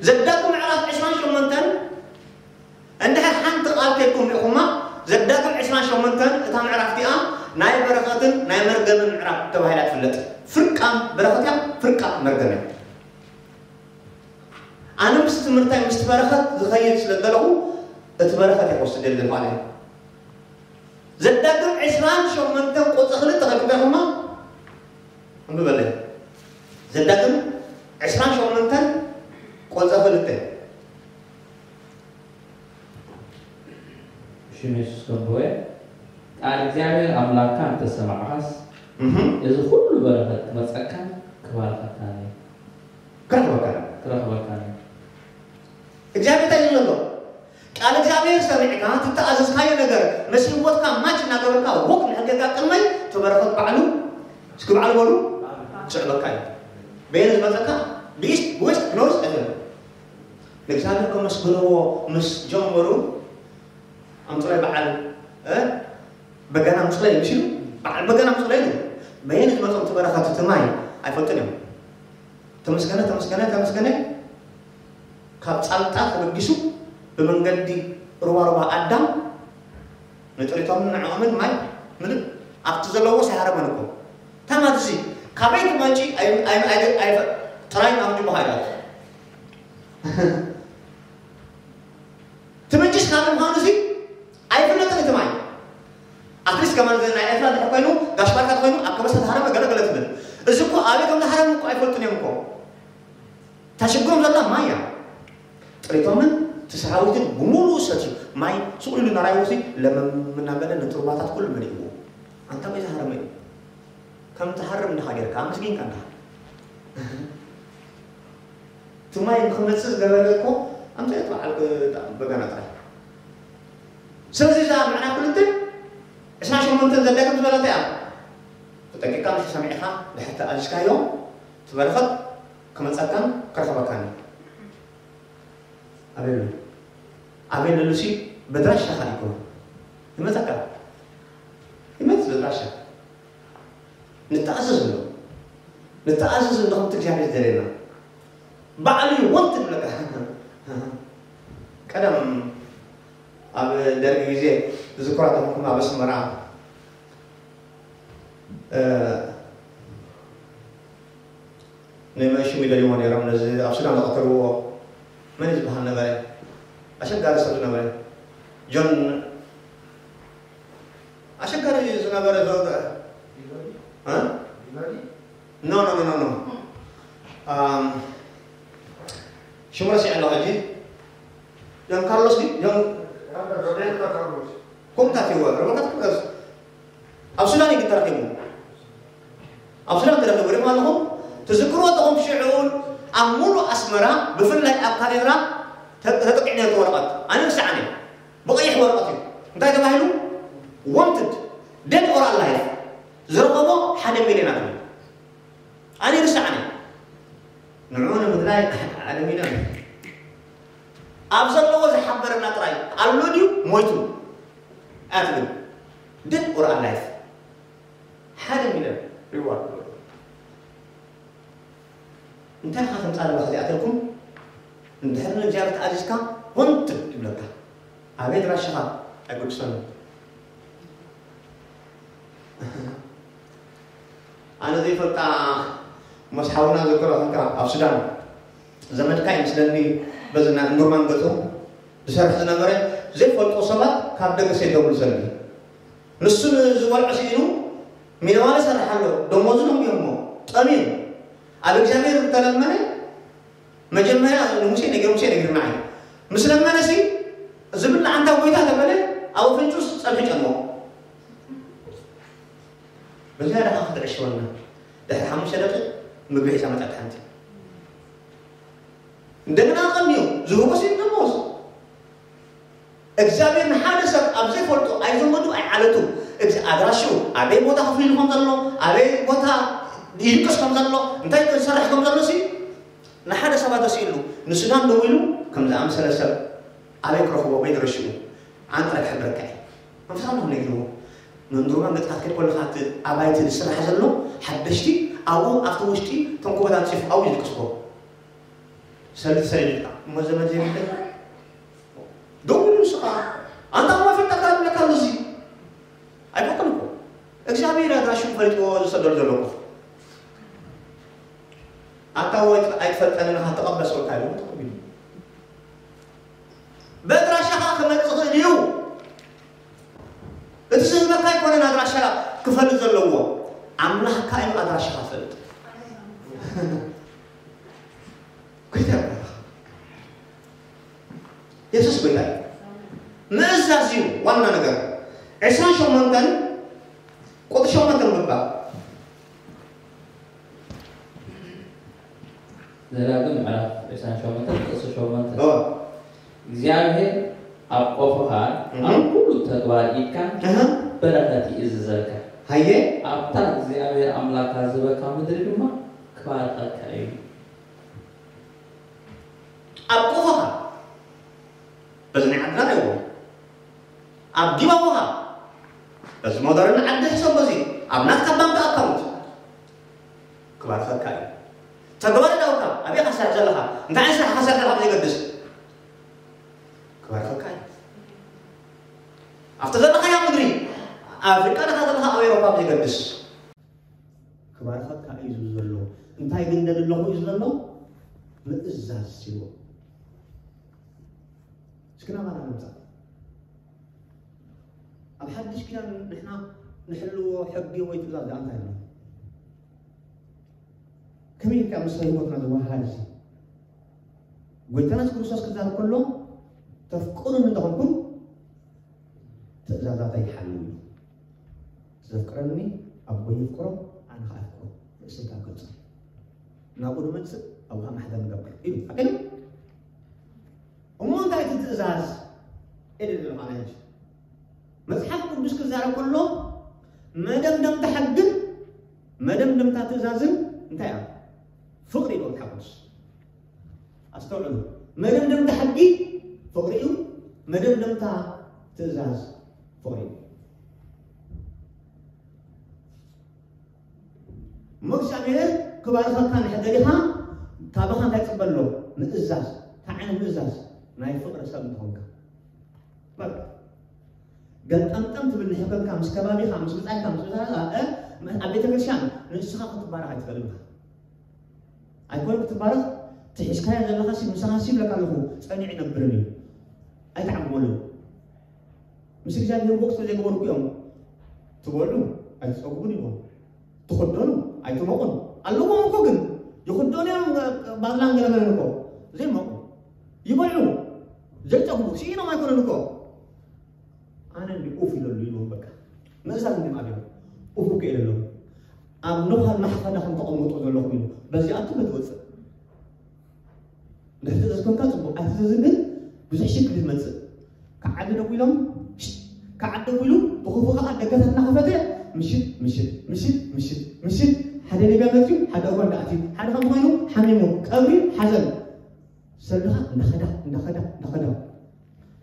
ዘዳግም ምዕራፍ ዕስራን ሸሞንተን እንድሕር ሓንቲ ቃል ከይኩም ሪኹማ ዘዳግም ዕስራን ሸሞንተን እታ ምዕራፍ እቲኣ ናይ በረኸትን ናይ መርገምን ምዕራፍ ተባሂላ ትፍለጥ። ፍርቃ በረኸት እያ፣ ፍርቃ መርገም እያ። ኣነ ምስ ትምህርታይ ምስ በረኸት ዝኸይድ ስለ ዘለኹ እቲ በረኸት እየ ክወስድ ደሊ ማለት እዩ። ዘዳግም ዕስራን ሸሞንተን ቁፅሪ ክልተ ከይኩም ሪኹማ እንብበለይ ዘዳግም ዕስራን ሸሞንተን ቁፅሪ ክልተ ብሽም የሱስ ከንብቦ እየ። ቃል እግዚኣብሔር ኣምላኽካ እንተሰማዕኻስ፣ እህ፣ እዚ ኹሉ በረኸት ክመጸካን ክባርኸካን እዩ። ክረኽበካ። ክረኽበካን እዩ። እግዚኣብሔር እንታይ ይብል ኣሎ? ቃል እግዚኣብሔር ሰሚዕካ ትተኣዘዝካዮ ነገር ምስ ህይወትካ ማች እናገበርካ ወቅ ንሕገጋ ቅድመይ እቲ በረኸት ባዕሉ እስኪ ባዕሉ በሉ ክስዕበካ እዩ። በየነ ዝመፀካ ብኢስት ብዌስት ክኖርስ ኣይፈለን። ንእግዚኣብሔር ከመስግንዎ ምስ ጀመሩ ኣምፅላይ በዓል እ በገና ኣምፅላይ ምስ ኢሉ በዓል በገና ኣምፅላይ ኢሉ በየነ ዝመፆም እቲ በረኸት እቲ ማይ ኣይፈልጡን እዮም። ተመስገነ ተመስገነ ተመስገነ ካብ ፃልጣ ተበጊሱ ብመንገዲ ሩባ ሩባ ኣዳም ንጥሪቶምን ንዕኦምን ማይ ምልእ ኣብቲ ዘለዎ ሳይሃረመን እኮ ተማት እዚ ካበይ ትመጪ ጥራይ ናብ ጅቡኻ ኢላ ትምንጭስ ካብ ምዃኑ እዚ ኣይፍለጥን እቲ ማይ ኣትሊስት ከማን ናይ ኤርትራ ድሕር ኮይኑ ጋሽ ባርካ ኮይኑ ኣብ ከበሳ ተሃረመ ገለ ገለ ትብል እዚ እኮ ኣበይ ከም ተሃረመ እኮ ኣይፈልጡን እዮም እኮ ታሽጎም ዘላ ማይ እያ ጥሪቶምን እቲ ሰራዊትን ብሙሉኡ ሰትዩ ማይ ስቕ ኢሉ ናራይ ወሲ ለመም እናበለ ነቲ ሩባታት ኩሉ መሊእዎ ኣንታ በይ ዝሃረመ እዩ ከም ትሃርም እንዲኻ ጌርካ ኣመስጊንካ እንዲኻ እቲ ማይ ንክመፅእ ዝገበረ እኮ ኣምፀት በዓል በገና ጥራይ ስለዚ እዛ ምዕራፍ ክልተ ዕስራን ሸሞንተን ዘድልያ ከም ዝበለት እያ። ተጠንቂቕካ ምስ ሰሚዕካ ድሕር ተኣዚዝካዮ፣ እቲ በረኸት ክመጸካን ክረኽበካን እዩ። ኣበይ ኣሎ? ኣበይ ለሉሲ በድራሻኻ ይኮ ይመጸካ። ይመጽ በድራሻ። ንተኣዘዝ ኣሎ። ንተኣዘዝ እንደ ከምቲ እግዚኣብሔር ዝደለየና። ባዕሉ እዩ ወንት ንብለካ። ቀደም ኣብ ደርጊ ግዜ ዝዝክሮ ተኾንኩም ኣብ ኣስመራ፣ እ፣ ንመን ሽሙ ይደልይዎ ነይሮም፣ ነዚ ኣብ ሱዳን ዝቐተልዎ መን እዩ ዝበሃል ነበረ? ኣሸጋሪ ሰብ ዝነበረ ጆን፣ ኣሸጋሪ ዝነበረ ዘወገ-፣ እ? ኖ፣ ኖ፣ ኖ፣ ኖ፣ ኖ። ኣም፣ ሽሙ ረሲዐ ኣለኹ ሕጂ። ጆን ካርሎስ ድዩ? ጆን ኮምታት ይወ-፣ ሮበርት ካርሎስ። ኣብ ሱዳን እዩ ተረኺቡ። ኣብ ሱዳን ተረኺቡ። ሪኢኹም ኣለኹም። ትዝክርዎ ተኹም ሽዑ ኣብ ሙሉእ ኣስመራ ብፍላይ ኣብ ካቴድራል ተ-፣ ተጠቂዑ ነይሩ ወረቐት። ኣነ ርሳዕኒ። ብቐይሕ ወረቐት እዩ። እንታይ ተባሂሉ? Wanted, dead or alive። ዝረኸቦ ሓደ ሚልዮን ኣትብል። ኣነ ርሳዕኒ። ንዑ ንምድላይ ሓደ ሚልዮን። ኣብ ዘለዎ ዝሓበረና ጥራይ ኣሎ ድዩ ሞይቱ ኣትብል። Dead or alive። ሓደ ሚልዮን ሪዋርድ። እንታይ ኢኻ ተምጻእ ዘለኻ እዚኣተልኩም? እንድሕር ንእግዚኣብሔር ተኣዚዝካ፣ ወንትድ ይብለካ። ኣበይ ድራሽኻ? ኣይቅዱሰን። ኣነ ዘይፈልጣ፣ መስ ሓውና ዘከሮ፣ ከንካ ኣብ ሱዳን ዘመድካ ይመስለኒ፣ በዚ ናይ እንዱርማን ገጹ ዝሰርሕ ዝነበረ፣ ዘይፈልጦ ሰባት ካብ ደገ ሰይዶም ዝሰልዲ። ንሱ ንዝበልዖ ስኢኑ፣ ሚነዋሪ ይሰርሕ ኣሎ፣ ደሞዙ ደንጉዮሞ፣ ጠምዩ። ኣብ እግዚኣብሔር ዝተለመነ፣ መጀመርያ ንሙሴ ነጊሩ፣ ሙሴ ነጊሩና እዩ። ምስ ለመነሲ፣ ዝብላዕ ኣንታ ጎይታ ተበለ፣ ኣብ ኣፍንጭኡስ ጸብሒ ጨሞ። በዚኣ ደኻ ክትዕሽወና። ድሕሪ ሓሙሽተ ደቂቕ ምግቢ ሒዛ መጸት ሓንቲ። እንደገና ቀንዩ፣ ዝህቦ ሲል ደሞዝ። እግዚኣብሔር ንሓደ ሰብ ኣብ ዘይፈልጦ ኣይዘመዱ ኣይዓለቱ፣ እዚ ኣድራሽኡ፣ ኣበይ ቦታ ከፍሊሉ ከም ዘሎ፣ ኣበይ ቦታ ይድቅስ ከም ዘሎ፣ እንታይ ክሰርሕ ከም ዘሎ ሲ ንሓደ ሰባት ተስኢሉ፣ ንሱዳን ደዊሉ ከም ዝኣመሰለ ሰብ ኣበይ ክረኽቦ፣ ኣበይ ድረሽኡ፣ ኣነ ጥራይ ክሕብረካ እየ። መንፈሳዊ ነው ነጊርዎ። መንዱርማን ገጽካ ክትከድ ከለኻ እቲ ኣባይቲ ዝስራሕ ዘሎ ሓደሽቲ ኣብኡ ኣብቲ ውሽጢ ተንኮበታት ጽፉ ኣብኡ ይድቅስዎ። ሰልዲ ሰሊድካ እሞ ዘመድ ዘይብለይ ደውሉ ንስኻ። ኣንታ እሞ ይፈልጠካ ይብለካ ኣሎ እዚ። ኣይፈቅድን እኮ። እግዚኣብሔር ኣድራሽኡ ፈሊጥዎ ዝሰደሉ ዘሎ እኮ። ኣንታ ወይ ኣይትፈልጠንን ኢኻ ተቐበል ሰብካ ኢሉ ተቐቢሉ። በድራሻኻ ክመጽእ ይኽእል እዩ። እቲ ዝህበካ ኣይኮነን ኣድራሻ ክፈልጥ ዘለዎ። ኣምላኽካ እዩ ኣድራሻኻ ዝፈልጥ። ጎይታ ይባረኽ። የሱስ ጎይታ እዩ። ምእዛዝ እዩ ዋና ነገር። ዕስራን ሸሞንተን ቁጥሪ ሸሞንተ ምንባብ። ዘዳግም ምዕራፍ ዕስራን ሸሞንተ ጥቕሲ ሸሞንተ። ኦ፣ እግዚኣብሔር ኣብ ቆፎኻን እህ። ኣብ ኩሉ ተግባር ኢድካን እህ። በረኸት ይእዝዘልካ። ሃየ። ኣብታ እግዚኣብሔር ኣምላኽካ ዝህበካ ምድሪ ድማ ክባርኸካ እዩ። ኣብ ቆፎኻ በዚ ናይ ዓድና ይዎ ኣብ ዲባቦኻ በዚ ሞደርን ዓዲ ሕሰብ በዚ ኣብ ናትካ ባንክ ኣካውንት ክባርኸካ እዩ። ተግባር ዳውካ ኣበይ ኢኻ ትሰርሕ ዘለኻ? እንታይ ዓይነት ስራሕ ኢኻ ትሰርሕ ዘለኻ ብዘይገድስ ክባርኸካ እዩ። ኣብቲ ዘለኻያ ምድሪ ኣፍሪቃ ዲኻ ዘለኻ ኣብ ኤውሮፓ ብዘይገድስ ክባርኸካ እዩ ዝብል ዘሎ። እንታይ ግን ደሊ ኣለኹ እዩ ዝብል ዘሎ? ምእዛዝ ሲልዎ። እስኪ ናባና ንምጻእ። ኣብ ሓድሽ ኪዳን ንሕና ንሕልዎ ሕጊ ወይ ትእዛዝ ደኣ እንታይ ኣሎ? ከመይ ኢልካ ምስ ህይወትና ዝወሃሃድ እዚ? ጎይታና የሱስ ክርስቶስ ክዛረብ ከሎ፣ "ተፍቅሩኒ እንተኾንኩም ትእዛዛተይ ሓልዉ" እዩ። "ዘፍቅረኒ ኣቦይ የፍቅሮ፣ ኣነ ኸዓ ኣፍቅሮ፣ ርእሰይ ካብ ገጹ ናብኡ ንመጽእ፣ ኣብኡ ኸዓ ማሕደር ንገብር" ኢሉ። ሓቂ ድዩ? እሞ እንታይ እቲ ትእዛዝ? ኤደን ኣለኻ ሕጂ። መጽሓፍ ቅዱስ ክዛረብ ከሎ መደምደምታ ሕግን መደምደምታ ትእዛዝን እንታይ እያ? ፍቕሪ እዩ መጽሓፍ ቅዱስ። ኣስተውዕሉ። መደምደምታ ሕጊ ፍቕሪ እዩ። መደምደምታ ትእዛዝ ፍቕሪ እዩ። እሞ እግዚኣብሔር ክባርኸካ ንሕደሪኻ ካባኻ እንታይ ጽበሎ? ምእዛዝ። እንታይ ዓይነት ምእዛዝ? ናይ ፍቕሪ ሰብ እንተኾንካ። በቃ። ገልጠምጠም ትብል ንሕከምካ ምስ ከባቢኻ፣ ምስ ብጻይካ፣ ምስ ብዛዕባ ኣብ ቤተ ክርስቲያን ንስኻ ክትባረኽ ኣይትኽእልን ኢኻ። ኣይኮን ክትባረኽ፣ ትሒዝካዮ ዘለኻ ሲ ምሳኻ ሲ ብለካ ኣለኹ፣ ጸኒዑ ይነብርን እዩ። ኣይትዓግበሉን። ምስ እግዚኣብሔር ወቅት ዘይገበርኩ እዮም። ትበሉ ኣይትጸግቡን እዮም። ትኽደኑ ኣይትመቑን። ኣለዎም እኮ ግን ይኽደኑ እዮም። ባላን ገለመለን እኮ ዘይመቑ ይበልዑ ዘይጠግቡ ስኢኖም ኣይኮነን እኮ። ኣነ እንዲ ኡፍ ኢለሉ ኢሉ በቃ ምእዛዝ እንዲ ማዕበል ኡፍ እኮ ኢለሉ ኣብ ነዃል ማሕፈና ከም ተቐምጦ ዘለኹም ኢሉ በዚኣቱ መትወፅእ እንድሕር ተዘዝከምካ ፅቡቅ ኣይተዘዝን ግን ብዙሕ ሽግር ዝመፅእ ከዓቢ ደው ኢሎም ከዓቢ ደው ኢሉ ብኽፉ ከዓ ደገታት እናኸፈተ ምሽት ምሽት ምሽት ምሽት ምሽት ሓደ ሊብያ መፅዩ ሓደ እጓ እንዳኣትዩ ሓደ ከም ኮይኑ ሓሚሙ ቀብሪ ሓዘን ሰልኻ እንዳኸዳ እንዳኸዳ እንዳኸዳ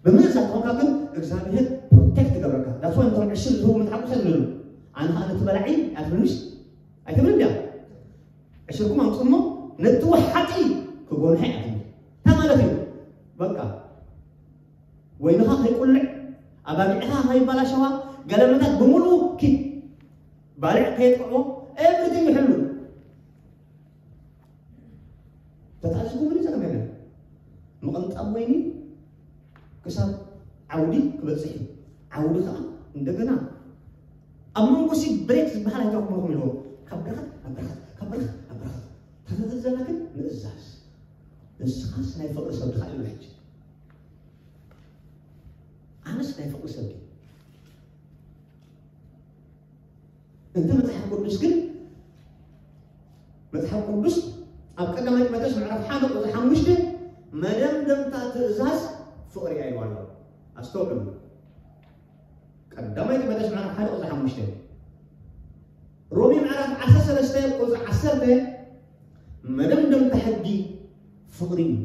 ብምእዛዝ ኮንካ ግን እግዚኣብሔር ፕሮቴክት ይገብረካ። ዳስዋ እንቶም ዕሽል ዝህቡ መጽሓፍ ቅዱስ ኣይትብለሉ። ኣነ ከዓ ነቲ በላዒ ኣይትብልንሽ ኣይትብልን ድያ? ዕሽልኩም ኣምፅሞ ነቲ ወሓጢ ክጎንሐ እያ ትብል። እንታይ ማለት እዩ? በቃ ወይንኻ ከይቁልዕ ኣባጊዕኻ ከይበላሸዋ ገለመታት ብምሉኡ ኪድ ባልዕ ከየጥቅዖ ኤቭሪቲንግ ይሕሉ። ተታዚብኩምኒ ዘረባ የለን። ምቕንጣብ ወይኒ ክሳብ ዓውዲ ክበጽሕ እዩ። ዓውዲ ከዓ እንደገና ኣብ መንጎ ሲ ብሬክ ዝበሃል ኣይተረኽብኹም ኢልዎ ካብ ብረኸት ናብ ብረኸት ካብ ብረኸት ናብ ብረኸት ተፈተት ዘላ ግን ምእዛዝ ንስኻስ ናይ ፍቕሪ ሰብ ድኻ ኢሉ ሕጂ ኣነስ ናይ ፍቕሪ ሰብ ድየ እንተ መጽሓፍ ቅዱስ ግን መጽሓፍ ቅዱስ ኣብ ቀዳማይ ጢሞቴዎስ ምዕራፍ ሓደ ቁጽሪ ሓሙሽተ መደምደምታ ትእዛዝ ፍቕሪ እያ ኢሉ ኣሎ። ኣስተውዕሉ። ቀዳማይ ጢሞቴዎስ ምዕራፍ ሓደ ቁጽሪ ሓሙሽተ ሮሜ ምዕራፍ ዓሰርተ ሰለስተ ቁጽሪ ዓሰርተ መደምደምታ ሕጊ ፍቕሪ እዩ።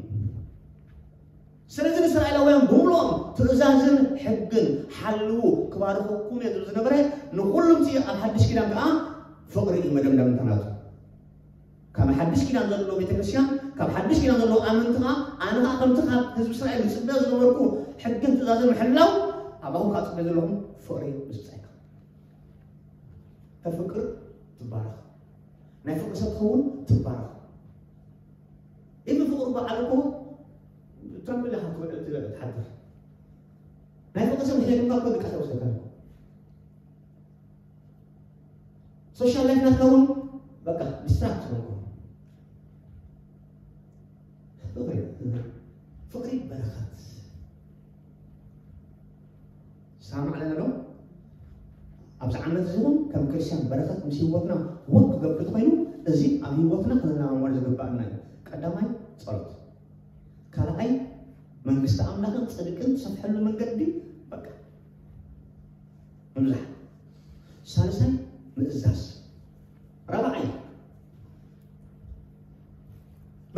ስለዚ ንእስራኤላውያን ብምልኦም ትእዛዝን ሕግን ሓልዉ ክባርኸኩም እየ ዝብል ዝነበረ ንኹሉም እቲ ኣብ ሓድሽ ኪዳን ከዓ ፍቕሪ እዩ መደምደምታ ናቱ ካብ ሓድሽ ኪዳን ዘለዎ ቤተክርስትያን ካብ ሓድሽ ኪዳን ዘለዎ ኣመንቲ ከዓ ኣነ ከዓ ከምቲ ካብ ህዝቢ እስራኤል ዝፅበዮ ዝነበርኩ ሕግን ትእዛዝን ምሕላው ኣባኹም ከዓ ፅበዮ ዘለኹም ፍቕሪ ምስ ብፃይካ ተፍቅር ትባረኽ ናይ ፍቕሪ ሰብ ትኸውን ትባረኽ ኢቭን ፍቕሪ በዓል እኮ ትራምፕ ኢኻ ትውዕል ትበል ትሓድር ናይ ፍቕሪ ሰብ ምሕለ ድማ እኮ ድቃስ ወስደካ ሶሻል ላይፍ ናትካ እውን በቃ ዲስትራክት ኾንኩ ፍቕሪ ፍቕሪ በረኸት ሳማዕ ኣለና ዶ ኣብዚ ዓመት እዚ እውን ከም ክርስቲያን በረኸት ምስ ህይወትና ወቅ ክገብር ኮይኑ እዚ ኣብ ህይወትና ክንለማመድ ዝግባእና እዩ ቀዳማይ ፀሎት ካልኣይ መንግስቲ ኣምላኽን ፅድቅን ትሰፍሐሉ መንገዲ በቃ ምብዛሕ ሳልሳይ ምእዛዝ ራብዓይ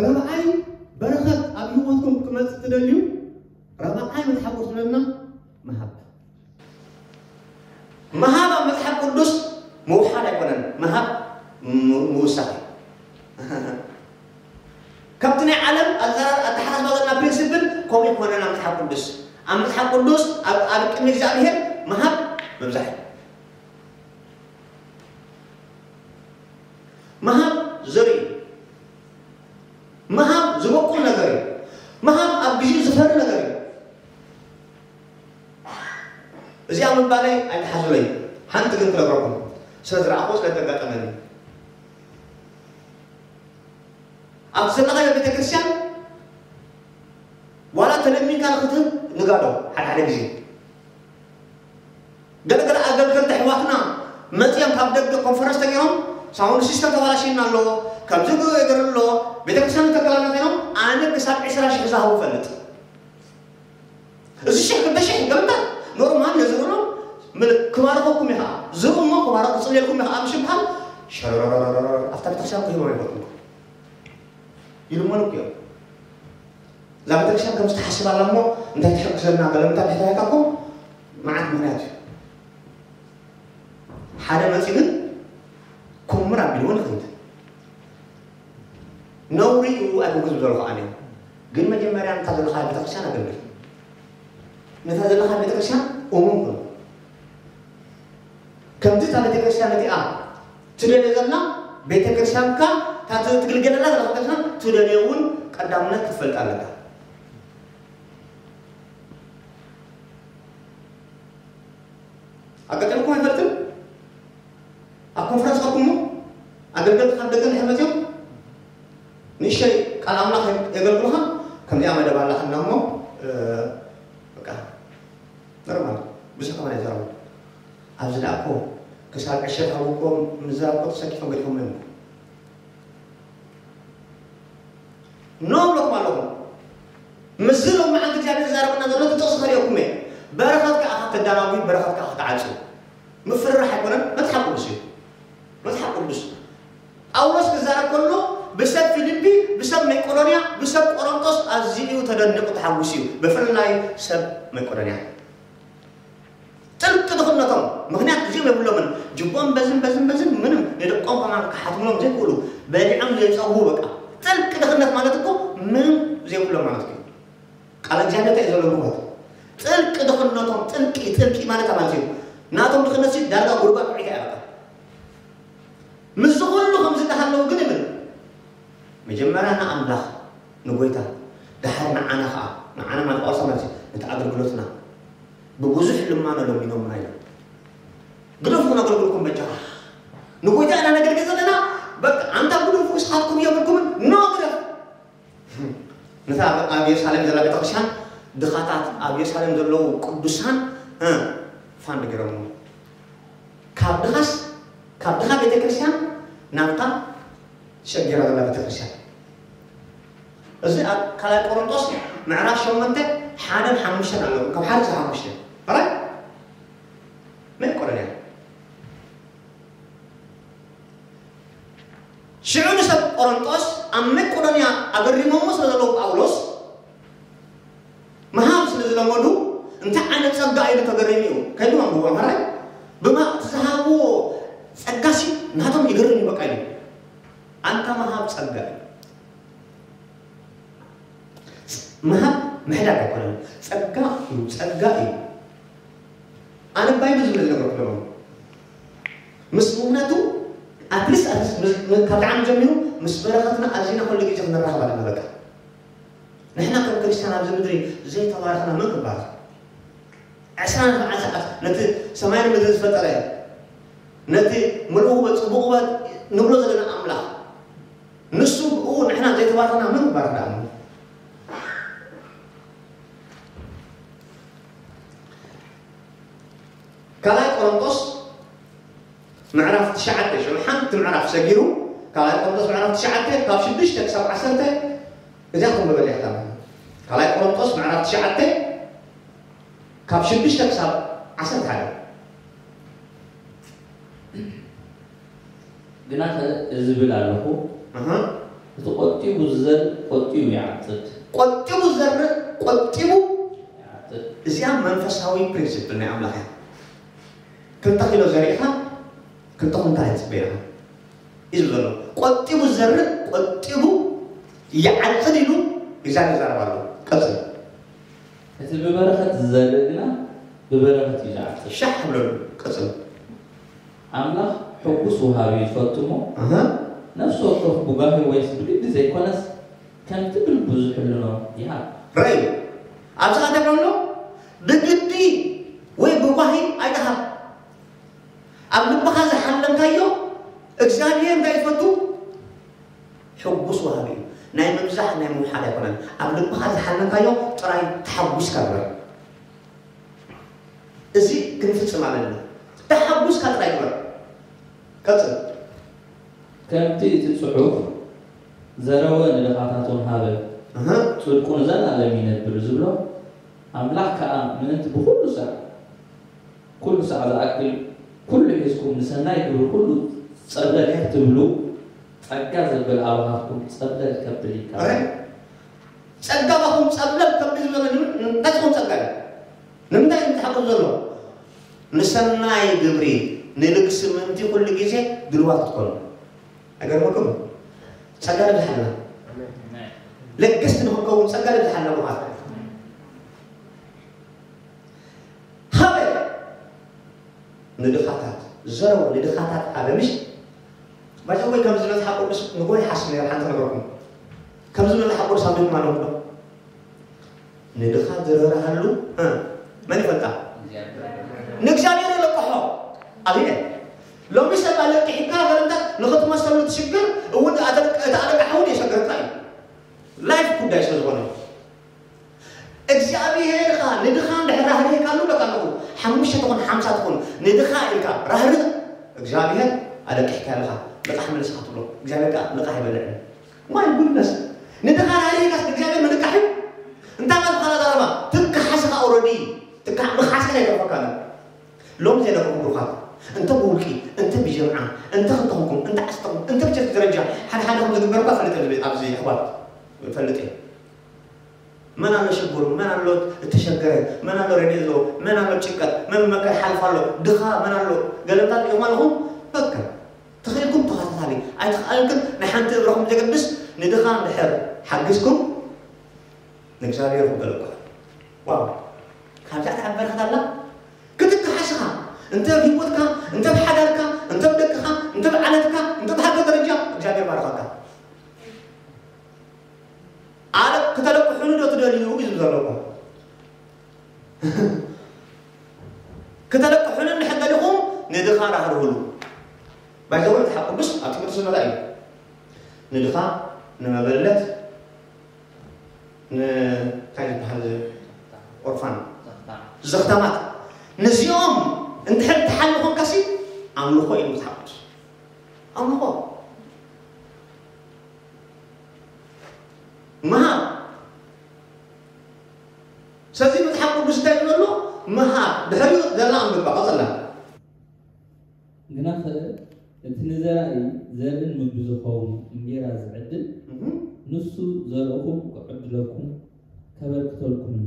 ራብዓይ በረኸት ኣብ ህይወትኩም ክመፅእ ትደልዩ ራብዓይ መፅሓፍ ቅዱስ ዝብለና ምሃብ ምሃብ ኣብ መፅሓፍ ቅዱስ ምውሓድ ኣይኮነን ምሃብ ምውሳኽ ከምቲ ናይ ዓለም ኣዘራር ኣተሓሳስባ ዘለና ፕሪንሲፕል ከምኡ ይኮነን ኣብ መፅሓፍ ቅዱስ ኣብ መፅሓፍ ቅዱስ ኣብ ቅድሚ እግዚኣብሄር ምሃብ ምብዛሕ ምሃብ ዘርኢ እዩ። ምሃብ ዝበቁል ነገር እዩ። ምሃብ ኣብ ግዜኡ ዝፈሪ ነገር እዩ። እዚኣ ምባለይ ኣይትሓዙለይ። ሓንቲ ግን ክነግረኩም ስለ ዝረኣኹ ስለ ዘጋጠመኒ። ኣብ ዘለኻዮ ቤተክርስትያን ዋላ ተለሚንካ ንክትህብ ንጋዶ ሓደ ሓደ ግዜ ገለገለ ኣገልገልቲ ኣሕዋትና መፅኦም ካብ ደገ ኮንፈረንስ ተገይሮም ሳውንድ ሲስተም ተባላሽና ኣለዎ ከምዚ ነገር ኣሎ ቤተክርስትያን ተከላና ኮይኖም ኣነ ክሳብ ዕስራ ሽሕ ዝሃቡ ፈልጥ እዚ ሽሕ ክልተ ሽሕ ገምታ ኖርማል እየ ዝብሎም ኣምሽ ይበሃል። ሸረረረረረ ኣብታ ቤተክርስትያን ክህቦ ይፈትንኩ ይልመኑ እዮም። እዛ ቤተክርስትያን ከም ዝተሓስብ ኣላ እሞ እንታይ ትሕግዘና ገለ ምታ ድሕራይካ እኮ መዓት ምክንያት እዩ። ሓደ መፂ ግን ኩምር ኣቢልዎ ንክንት ነውሪ እዩ። ኣይኮንኩ ዝብሎ ከኣ ግን መጀመርያ ነታ ዘለካ ቤተክርስትያን ኣገልግል። ነታ ዘለካ ቤተክርስትያን እሙን ኩን። ከምቲ እታ ቤተክርስትያን እቲኣ ትደልዮ ዘላ ቤተክርስትያንካ እታ ትግልገለላ ዘላ ቤተክርስትያን ትደልዮ እውን ቀዳምነት ክትፈልጥ ኣለካ። ኣጋጢምኩም ኣይፈልጥን? ኣብ ኮንፈረንስ ከኩሞ ኣገልገልቲ ካብ ደገ ንሕመት እዮም ንእሽተይ ቃል ኣምላኽ የገልግሉኻ። ከምዚኣ መደብ ኣላትና እሞ በቃ ኖርማል ብዙሕ ከማን ኣይዛረቡ። ኣብዚ ደኣ እኮ ክሳብ ዕሸ ሃቡ እኮ ምዛብ እኮ ተሰኪፎም ገዲፎም እዮም። ኖ ብለኩም ኣለኹ። ምስዚ ሎም መዓልቲ እግዚኣብሔር ዝዛረበና ዘሎ እቲ ጥቕሲ ከሪኦኩም እየ። በረኸት ከዓ ከተዳናጉ በረኸት ከዓ ክትዓፅው ምፍርራሕ ኣይኮነን። መፅሓፍ ቅዱስ እዩ። መፅሓፍ ቅዱስ ጳውሎስ ክዛረብ ከሎ ብሰብ ፊልፒ ብሰብ መቄዶንያ ብሰብ ቆሮንቶስ ኣዝዩ እዩ ተደኒቑ ተሓጉስ እዩ። ብፍላይ ሰብ መቄዶንያ ጥልቂ ድኽነቶም ምክንያት እዚኦም የብሎምን። ጅቦም በዝን በዝን በዝን ምንም ንደቆም ከማን ክሓትምሎም ዘይክእሉ በሊዖም ዘይፀግቡ በቃ ጥልቂ ድኽነት ማለት እኮ ምንም ዘይብሎም ማለት እዩ። ቃል እግዚኣብሔር እንታይ እዩ ዘሎ ንብረት ጥልቂ ድኽነቶም ጥልቂ ጥልቂ ማለት ማለት እዩ። ናቶም ድኽነት ሲ ዳርጋ ጉድጓድ ኩዒታ እያ በቃ። ምስ ዝኹሉ ከምዚ እንዳሃለዉ ግን ይብል መጀመርያ ንኣምላኽ ንጎይታ ድሓር ንዓና ከዓ ንዓና ማለት ጳውሎስ ማለት እዩ ነቲ ኣገልግሎትና ብብዙሕ ልማኖ ለሚኖምና ኢሎም ግደፉ ክነገልግልኩም በጃኻ ንጎይታ ኢና ነገልግል ዘለና በቃ ኣንታ ግደፉ እስኻትኩም የብልኩምን ኖ ግደፍ ነታ ኣብ የሩሳሌም ዘላ ቤተክርስትያን ድኻታት ኣብ የሩሳሌም ዘለዉ ቅዱሳን ፋንድ ገይሮም ካብ ድኻስ ካብ ድኻ ቤተክርስትያን ናብታ ሸጊራ ዘላ ቤተክርስትያን እዚ ኣብ ካልኣይ ቆሮንጦስ ምዕራፍ ሸሞንተ ሓደን ሓሙሽተን ኣለዉ ካብ ሓደ ክሳብ ሓሙሽተ ራይ መቄዶንያ ሽዑ ንሰብ ቆሮንጦስ ኣብ መቄዶንያ ኣገሪሞሞ ስለ ዘለዉ ጳውሎስ ምሃብ ስለ ዝለመዱ እንታይ ዓይነት ጸጋ ኢሉ ተገሪሙ እዩ ከይዱ ኣንብቦ ኣምሃራይ ብማ እቲ ዝሃብዎ ጸጋሲ ናቶም ይገርም እዩ በቃ ኢሉ ኣንታ ምሃብ ጸጋ እዩ ምሃብ ምሕዳግ ኣይኮነን ጸጋ እዩ ጸጋ እዩ ኣነ ባይብል ዝብል ነገር ክለሞ ምስ ምኽንያቱ ኣትሊስት ኣትሊስት ካብ ጣዕሚ ጀሚሩ ምስ በረኸትና ኣዚና ኩሉ ግዜ ክንራኸብ ኣለና በቃ ንሕና ከም ክርስትያን ኣብዚ ምድሪ ዘይተባረኽና መን ክባረኽ ዕስራን ኣርባዓን ሰዓት ነቲ ሰማይን ምድሪ ዝፈጠረ ነቲ ምልኡ ክበል ፅቡቕ ክበል ንብሎ ዘለና ኣምላኽ ንሱ ብኡ ንሕና ዘይተባረኽና መን ክባረኽ ደኣ ካልኣይ ቆሮንጦስ ምዕራፍ ትሽዓተ ሽዑ ሓንቲ ምዕራፍ ሰጊሩ ካልኣይ ቆሮንጦስ ምዕራፍ ትሽዓተ ካብ ሽዱሽተ ክሳብ ዓሰርተ እዚኣ ክንበበል እያ ካልኣይ ቆሮንጦስ ምዕራፍ ትሽዓተ ካብ ሽዱሽተ ክሳብ ዓሰርተ ሓደ ግናኸ እዚ ብል ኣለኹ፣ እቲ ቆጢቡ ዝዘር ቆጢቡ ይዓጽድ። ቆጢቡ ዝዘርእ ቆጢቡ ይዓጽድ። እዚኣ መንፈሳዊ ፕሪንሲፕል ናይ ኣምላኽ እያ። ክልተ ኪሎ ዘሪእኻ ክልተ ኩንታል ኣይትጽበ ኢኻ እዩ ዝብል ዘሎ። ቆጢቡ ዝዘርእ ቆጢቡ ይዓጽድ ኢሉ እግዚኣብሔር ይዛረብ ኣሎ። ቀጽል። እቲ ብበረኸት ዝዘርእ ግና ብበረኸት እዩ ዝዓጽድ። ሻሕ ብለሉ። ቀጽል። ኣምላኽ ሕጉስ ወሃቢ እዩ ዝፈቱ እሞ፣ ነፍሲ ወከፍ ብጓሂ ወይስ ብግዲ ዘይኮነስ፣ ከምቲ ብልቡ ዝሕልኖ ይሃብ። ርኣዩ፣ ኣብዚ ኸ እንታይ ኣሎ? ብግዲ ወይ ብጓሂ ኣይትሃብ። ኣብ ልብኻ ዝሓለምካዮ እግዚኣብሔር እንታይ ዝፈቱ? ሕጉስ ወሃቢ እዩ። ናይ ምብዛሕ ናይ ምውሓድ ኣይኮነን። ኣብ ልብኻ ዝሓለምካዮ ጥራይ ተሓጒስካ ግበር። እዚ ክንፍጽም ኣለና። ተሓጉስካ ጥራይ ግበር። ቀጽል። ከምቲ እቲ ጽሑፍ፣ ዘረወ ንድኻታቶም ሃበ፣ እህ። ጽድቁ ንዘለኣለም ይነብር ዝብሎ፣ ኣምላኽ ከኣ ምእንቲ ብኹሉ ሳዕ፣ ኩሉ ሳዕ ዝኣክል ኩሉ ሒዝኩም ንሰናይ ግብሪ ኩሉ ጸብለል ትብሉ፣ ጸጋ ዘብል ኣባኻትኩም ጸብለል ከብል ይከኣል። ጸጋ ኣባኹም ጸብለል ከብል ዝበለ ንምንታይ ትኾን ጸጋ እዩ? ንምንታይ እዩ ዝሓቁ ዘሎ? ንሰናይ ግብሪ፣ ንልግሲ ምእንቲ ኩሉ ግዜ ድልዋት ክትኮኑ። ኣይገርመኩም? ጸጋ ንብዝሓልና። ለገስቲ ንኽንከውን ጸጋ ንብዝሓልና ምዃን። ሃበ ንድኻታት፣ ዘረው ንድኻታት ሃበ። ምሽ ባይዘወይ ከምዚ መጽሓፍ ቅዱስ ንጎይ ሓስብ ነይረ ሓንቲ ነገርኩም። ከምዚ መጽሓፍ ቅዱስ ኣንቢብኩም ኣለኹም ዶ? ንድኻ ዝረርሃሉ፣ እ፣ መን ይፈልጣ? ንእግዚኣብሔር የለቅሖ። ኣሜን። ሎሚ ሰብ ኣለቅሒካ ገለምታት ንኽትመሰሉ ትሽግር፣ እውን ኣተለቅ-፣ እቲ ኣለቃሒ እውን የሸግረካ እዩ። ላይፍ ጉዳይ ስለ ዝኾነ። እግዚኣብሔር ኸኣ ንድኻ እንድሕር ራህሪህካሉ፣ በቃ ኣለኹ፣ ሓሙሽተ ትኹን ሓምሳ ትኹን፣ ንድኻ ኢልካ ራህርህ፣ እግዚኣብሔር ኣለቅሕካ ኣለኻ፣ ልቓሕ መልስኻ ትብሎ። እግዚኣብሔር ከኣ ልቓሕ ኣይበልዕን። My goodness። ንድኻ ራህሪህካስ እግዚኣብሔር ምልቃሕ እዩ? እንታይ ማለት ኻላ ዘረባ? ትከሓስ ኢኻ ኦረዲ። ትከሓ-፣ ምኽሓስካ ኣይተርፈካን። ሎም ዘይነበሩ ብሩኻት፣ እንተ ብውልቂ፣ እንተ ብጀምዓ፣ እንተ ክልተኹምኩም፣ እንተ ዓሰርተኹም፣ እንተ ብቸርች ደረጃ፣ ሓደ ሓደ ከም ዝግበር እኳ ፈልጥ እየ ኣብዚ ኣሕዋት፣ ፈልጥ እየ። መን ኣሎ ሽጉር፣ መን ኣሎ እተሸገረ፣ መን ኣሎ ረድኤት ዘለዎ፣ መን ኣሎ ጭንቀት፣ መን መከራ ሓልፍ ኣሎ፣ ድኻ መን ኣሎ፣ ገለምታት ኢኹም ኣለኹም፣ በቃ፣ ተኽኢልኩም ተኸታታሊ፣ ኣይተኽኣልክን ናይ ሓንቲ እግረኹም ዘገድስ፣ ንድኻ እንድሕር ሓግዝኩም፣ ንእግዚኣብሔር ክበልኩ። ዋው! ካብዛ ትዓቢ በረኸት ኣላ። ክትከሓስኻ፣ እንተ ኣብ ህይወትካ፣ እንተ ኣብ ሓዳርካ፣ እንተ ኣብ ደቅኻ፣ እንተ ኣብ ዓለትካ፣ እንተ ኣብ ሃገር ደረጃ፣ እግዚኣብሔር ባርኸካ። ኣለ-፣ ክተለቅሑኒ ዶ ትደልዩ እዩ ዝብል ዘሎ እኮ። ክተለቅሑኒ እንድሕር ደሊኹም፣ ንድኻ ራህርህሉ። ባይዘወይ መጽሓፍ ቅዱስ ኣብ ጢሞቴዎስ እንታይ እዩ? ንድኻ፣ ንመበለት፣ ን-፣ እንታይ ዝበሃል፣ ኦርፋን፣ ዘኽታማት። ነዚኦም እንድሕር ትሓሊ ኮንካሲ፣ ኣምልኾ እዩ መጽሓፍ ቅዱስ። ኣምልኾ። ምሃብ። ስለዚ መጽሓፍ ቅዱስ እንታይ ይብሎ? ምሃብ። ድሕሪኡ ዘላ ኣንብባ፣ ቀጽላ። ግናኸ እቲ ንዘራኢ ዘርእን ምግቢ ዝኸውን እንጌራ ዝዕድል፣ እህ። ንሱ ዘርእኹም ክዕድለኩም ከበርክተልኩምን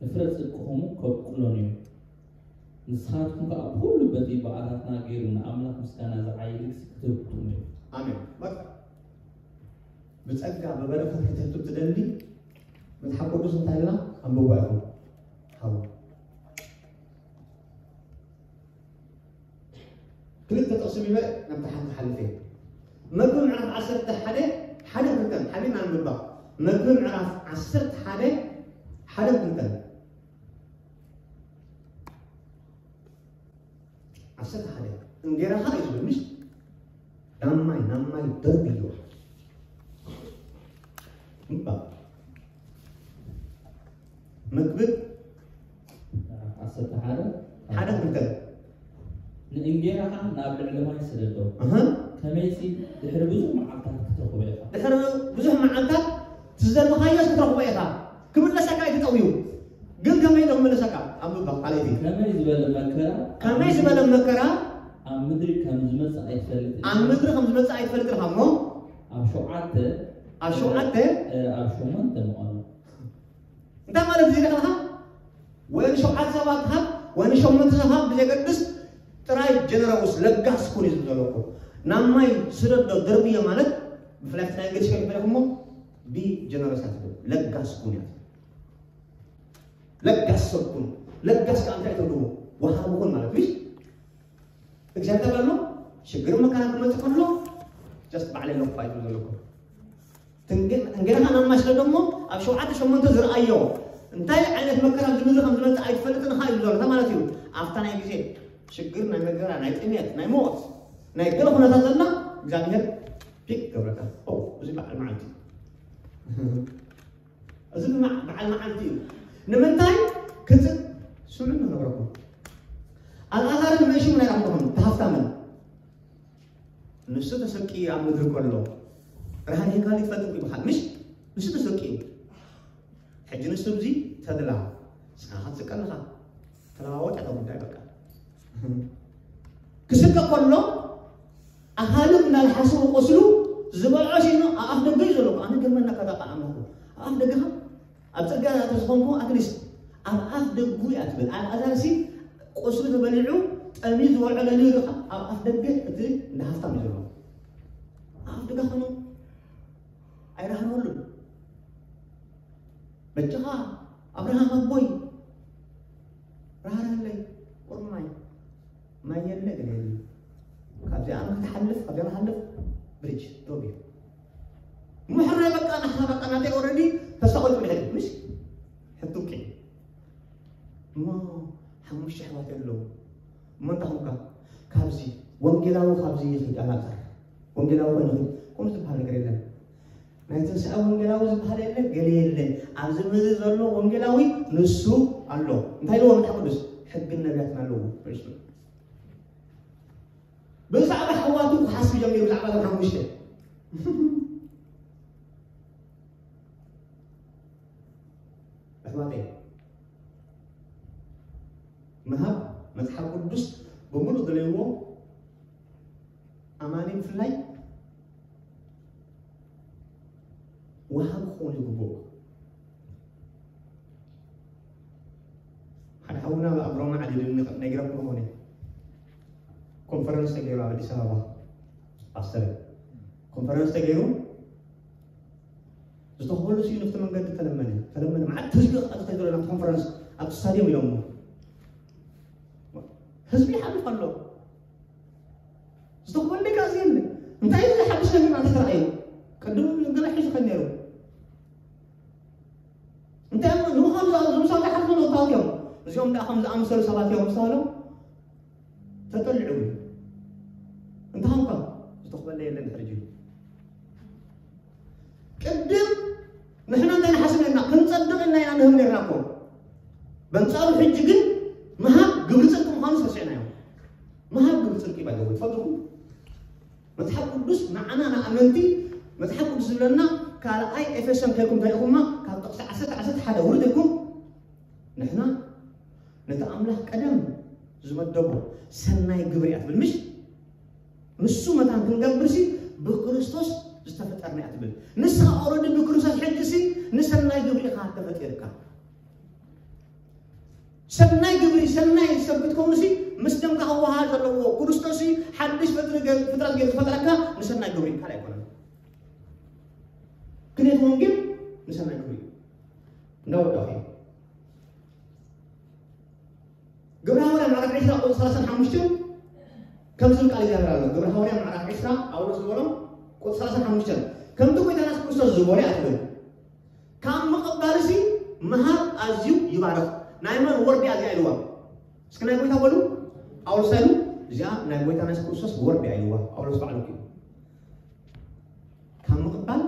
ንፍረ ጽድቅኹም ከብቁሎን እዩ። ንስኻትኩም ከኣ ብኹሉ በቲ ብኣታትና ገይሩ ንኣምላኽ ምስጋና ዝዓዪ ልግሲ ክትህቡ ትእምቱ። ኣሜን። በቃ ብጸጋ ብበረኸት ክትህብ ትደሊ መጽሓፍ ቅዱስ እንታይ ኢልና ኣንብቦ ኢኹም። ሓው ክልተ ጥቕሲ ሚበ ናብቲ ሓንቲ ሓልፍ እየ። መክብብ ምዕራፍ ዓሰርተ ሓደ፣ ሓደ ክልተን ሓቢርና ንንብባ። መክብብ ምዕራፍ ዓሰርተ ሓደ፣ ሓደ ክልተን። ዓሰርተ ሓደ፣ እንጌራኻ እዩ ዝብል፣ ምሽ? ናብ ማይ፣ ናብ ማይ ደርብዮ። እባ። መክብብ ዓሰርተ ሓደ፣ ሓደ ክልተ። ንእንጌራኻ ናብ ልዕሊ ማይ ስደዶ። ኣሃ። ከመይሲ ድሕሪ ብዙሕ መዓልታት ክትረኽቦ ኢኻ። ድሕሪ ብዙሕ መዓልታት ትዘርብኻዮስ ክትረኽቦ ኢኻ። ክምለሰካ እዩ ተጠውዩ። ግን ከመይ ኢሉ ክምለሰካ? ኣንብባ፣ ካልኣይቲ። ከመይ ዝበለ መከራ ከመይ ዝበለ መከራ ኣብ ምድሪ ከም ዝመጽእ ኣይትፈልጥን ኣብ ኢኻ። ምድሪ ከም ዝመጽእ ኣይትፈልጥን ኢኻ እሞ፣ ኣብ ሸውዓተ ኣብ ሸውዓተ እ፣ ኣብ ሸሞንተ መቐሎ። እንታይ ማለት እዩ ኢልካ? ወይ ንሸውዓተ ሰባት ሃብ፣ ወይ ንሸሞንተ ሰባት ሃብ ብዘገድስ፣ ጥራይ ጀነረውስ፣ ለጋስ ኩን እዩ ዝብል ዘሎ እኮ። ናብ ማይ ስደዶ ደርብዮ ማለት፣ ብፍላይ ናይ እንግሊዝ ከይፈለኹሞ፣ ቢ ጀነረስ ኣትብል፣ ለጋስ ኩን እያ። ለጋስ ሰብ ኩን። ለጋስ ከኣ እንታይ ትብልዎ? ወሃቢ ኩን ማለት እዩ። እግዚኣብሔር ኣሎ፣ ሽግር መከራ ክመጽእ ከሎ፣ just ባዕለይ ኣለኹ እኳ እዩ ዘለኩ። ትንገ-፣ እንጌራኻ ናብ ማይ ስደዶ እሞ ኣብ ሸውዓተ ሸሞንተ ዝረኣዮ እንታይ ዓይነት መከራ ኣብዚ ምድሪ ከም ዝመጽእ ኣይትፈልጥን ኢኻ እዩ ዘሎ። እንታይ ማለት እዩ? ኣብታ ናይ ግዜ ሽግር፣ ናይ መከራ፣ ናይ ጥሜት፣ ናይ ሞት፣ ናይ ገለ ኩነታት ዘላ እግዚኣብሔር ፒክ ገብረካ። ኦ፣ እዚ በዓል መዓልቲ። እዚ ድማ በዓል መዓልቲ እዩ። ንምንታይ? ክጽ-፣ ስምዑ ንነግረኩም። ኣልኣዛርን መይሽሙ ናይ ኣምልኾም ተሃፍታምን። ንሱ ተሰቂ ኣብ ምድሪ ከሎ፣ ብርሃን ሄካል ይትፈልጥ ይበሃል፣ ምሽ? ንሱ ተሰቂ እዩ። ሕጂ ንሱ እዚ ተድላ፣ ንስኻ ክትስቀል ኢኻ። ተለዋወጥ እታ ጉዳይ በቃ። ክስቀ ከሎ ኣኻልብ እናልሓስቡ ቁስሉ ዝበልዖ ሲኖ ኣብ ኣፍ ደገ እዩ ዘሎ። ኣነ ገርመና ከዳቃ ኣምላኹ ኣብ ኣፍ ደገኻ ኣብ ጽርግያ ተዝኾንኩ ኣትሊስት ኣብ ኣፍ ደጉ እያ ትብል። ኣልኣዛር ሲ ቁስሉ ተበሊዑ ጠሚ ዝበልዖ ለልዩ ኢኻ ኣብ ኣፍ ደገ እቲ እንዳ ሃፍታም እዩ ዘሎ። ኣብ ኣፍ ደገ ኾኑ ኣይራህረወሉን። በጃኻ ኣብርሃም ኣቦይ ራህራለይ ቁርማይ ማይ የለ ገለ የለ። ካብዚኣ ክትሓልፍ ካብዚኣ ክትሓልፍ ብሪጅ ዶብ እዩ። ምሕረ በቃ ንሕና በቃ ናተይ ኦረዲ ተሳቆልኩ ድሕሪ ምሽ ሕቱቂ እሞ ሓሙሽተ ኣሕዋት ኣለዉ። እሞ እንታይ ኾንካ? ካብዚ ወንጌላዊ ካብዚ ይኽድ ኣላዛር ወንጌላዊ ኮይኑ ይኽድ ከምኡ ዝበሃል ነገር የለን። ናይ ትንሳኤ ወንጌላዊ ዝበሃል የለ ገለ የለ። ኣብዚ ምድሪ ዘሎ ወንጌላዊ ንሱ ኣሎ። እንታይ ኢልዎ መጽሓፍ ቅዱስ? ሕግን ነቢያትን ኣለዎ። ብዛዕባ ኣሕዋቱ ክሓስብ ጀሚሩ ብዛዕባ እዞም ሓሙሽተ ኣሕዋተይ ምሃብ መጽሓፍ ቅዱስ ብምሉእ ዝለይዎ ኣማኒ ብፍላይ ወሃቢ ክኸውን ይግብኦ። ሓደ ሓውና ኣብ ሮማ ዓዲድኒ ነጊረኩም ኾነ ኮንፈረንስ ተገይሩ ኣብ ኣዲስ ኣበባ ፓስተር ኮንፈረንስ ተገይሩ ዝተኽበሉ ስዩ ንፍቲ መንገዲ ተለመነ ተለመነ መዓት ህዝቢ ክኣዝታይ ዘሎ ናብቲ ኮንፈረንስ ኣብቲ ስታዲየም ኢሎሞ ህዝቢ ይሓልፍ ኣሎ። ዝተኽበሉ ደቂ ኣዝየለ እንታይ እዚ ሓድሽ ነገር ናተ ተረኣዩ ቅድም ገለ ሒዙ ከ ነይሩ እንታይ ንምዃኑ ዝኣዝዙ ሰባት ሓልፈ ነውታወት እዮም። እዚኦም ደኣ ከም ዝኣመሰሉ ሰባት እዮም ምስተባህሎም ተጠልዑ እዩ። እንተኾንኳ ዝተኽበለ የለን ድሕሪ ጅሉ ቅድም ንሕና እንታይ ንሓስብ ነርና ክንጸድቕ እና ኢና ንህብ ነርና እኮ በንጻሩ ሕጂ ግን ምሃብ ግብሪ ጽድቂ ምዃኑ ሰሲዕናዮ። ምሃብ ግብሪ ጽድቂ ባይዘው ትፈልጥኹም መጽሓፍ ቅዱስ ንዓና ንኣመንቲ መጽሓፍ ቅዱስ ዝብለና ካልኣይ ኤፌሶን ከይኩም እንታይ ኢኹማ ካብ ጥቕሲ ዓሰርተ ዓሰርተ ሓደ ውርድ ኢልኩም ንሕና ነቲ ኣምላኽ ቀደም ዝመደቦ ሰናይ ግብሪ እያ ትብል ምሽ ንሱ መታን ክንገብርሲ ብክርስቶስ ዝተፈጠርና እያ ትብል ንስኻ ኦረዲ ብክርስቶስ ሕጅሲ ንሰናይ ግብሪ ኢኻ ተፈጢርካ ሰናይ ግብሪ ሰናይ ሰብ ክትከውንሲ ምስ ደምካ ክወሃሃድ ዘለዎ ክርስቶስ ሓድሽ ፍጥረት ገይሩ ዝፈጠረካ ንሰናይ ግብሪ ካልእ ኣይኮነን ክንየት ወንጌል ንሰናይ ግብሪ እንዳወዳኺ ግብረ ሃዋርያ ምዕራፍ ዕስራ ቁፅሪ ሰላሳን ሓሙሽተን ከም ዝብል ቃል እግዚኣብሔር ኣሎ ግብረ ሃዋርያ ምዕራፍ ዕስራ ጳውሎስ ዝበሎ ቁፅሪ ሰላሳን ሓሙሽተን ከምቲ ጎይታና የሱስ ክርስቶስ ዝበሎ እያ ትብል ካብ ምቕባልሲ ምሃብ ኣዝዩ ይባርኽ ናይ መን ወርድ እያ እዚኣ ኢልዋ እስኪ ናይ ጎይታ በሉ ጳውሎስ ኣይሉ እዚኣ ናይ ጎይታ ናይ ክርስቶስ ወርድ እያ ኢልዋ ጳውሎስ ባዕሉ እዩ ካብ ምቕባል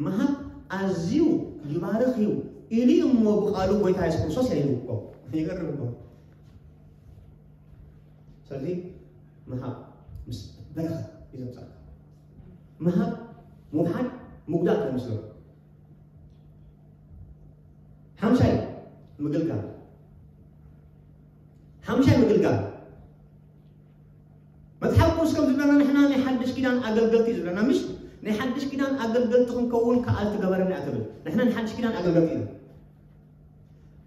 ምሃብ ኣዝዩ ይባርኽ እዩ ኢሉ እሞ ብቃሉ ጎይታ የሱስ ክርስቶስ ኢሉ እኮ ይገርም እኮ ስለዚ ምሃብ ምስ በረኸት ይዘምፀካ ምሃብ ምውሓድ ምጉዳል ከይመስሎ ሓምሻይ ምግልጋል ሓምሻይ ምግልጋል መጽሓፍ ቅዱስ ከም ዝብለና ንሕና ናይ ሓድሽ ኪዳን ኣገልገልቲ እዩ ዝብለና ምሽ ናይ ሓድሽ ኪዳን ኣገልገልቲ ክንከውን ከኣል ትገበረና እያ ትብል ንሕና ናይ ሓድሽ ኪዳን ኣገልገልቲ ኢና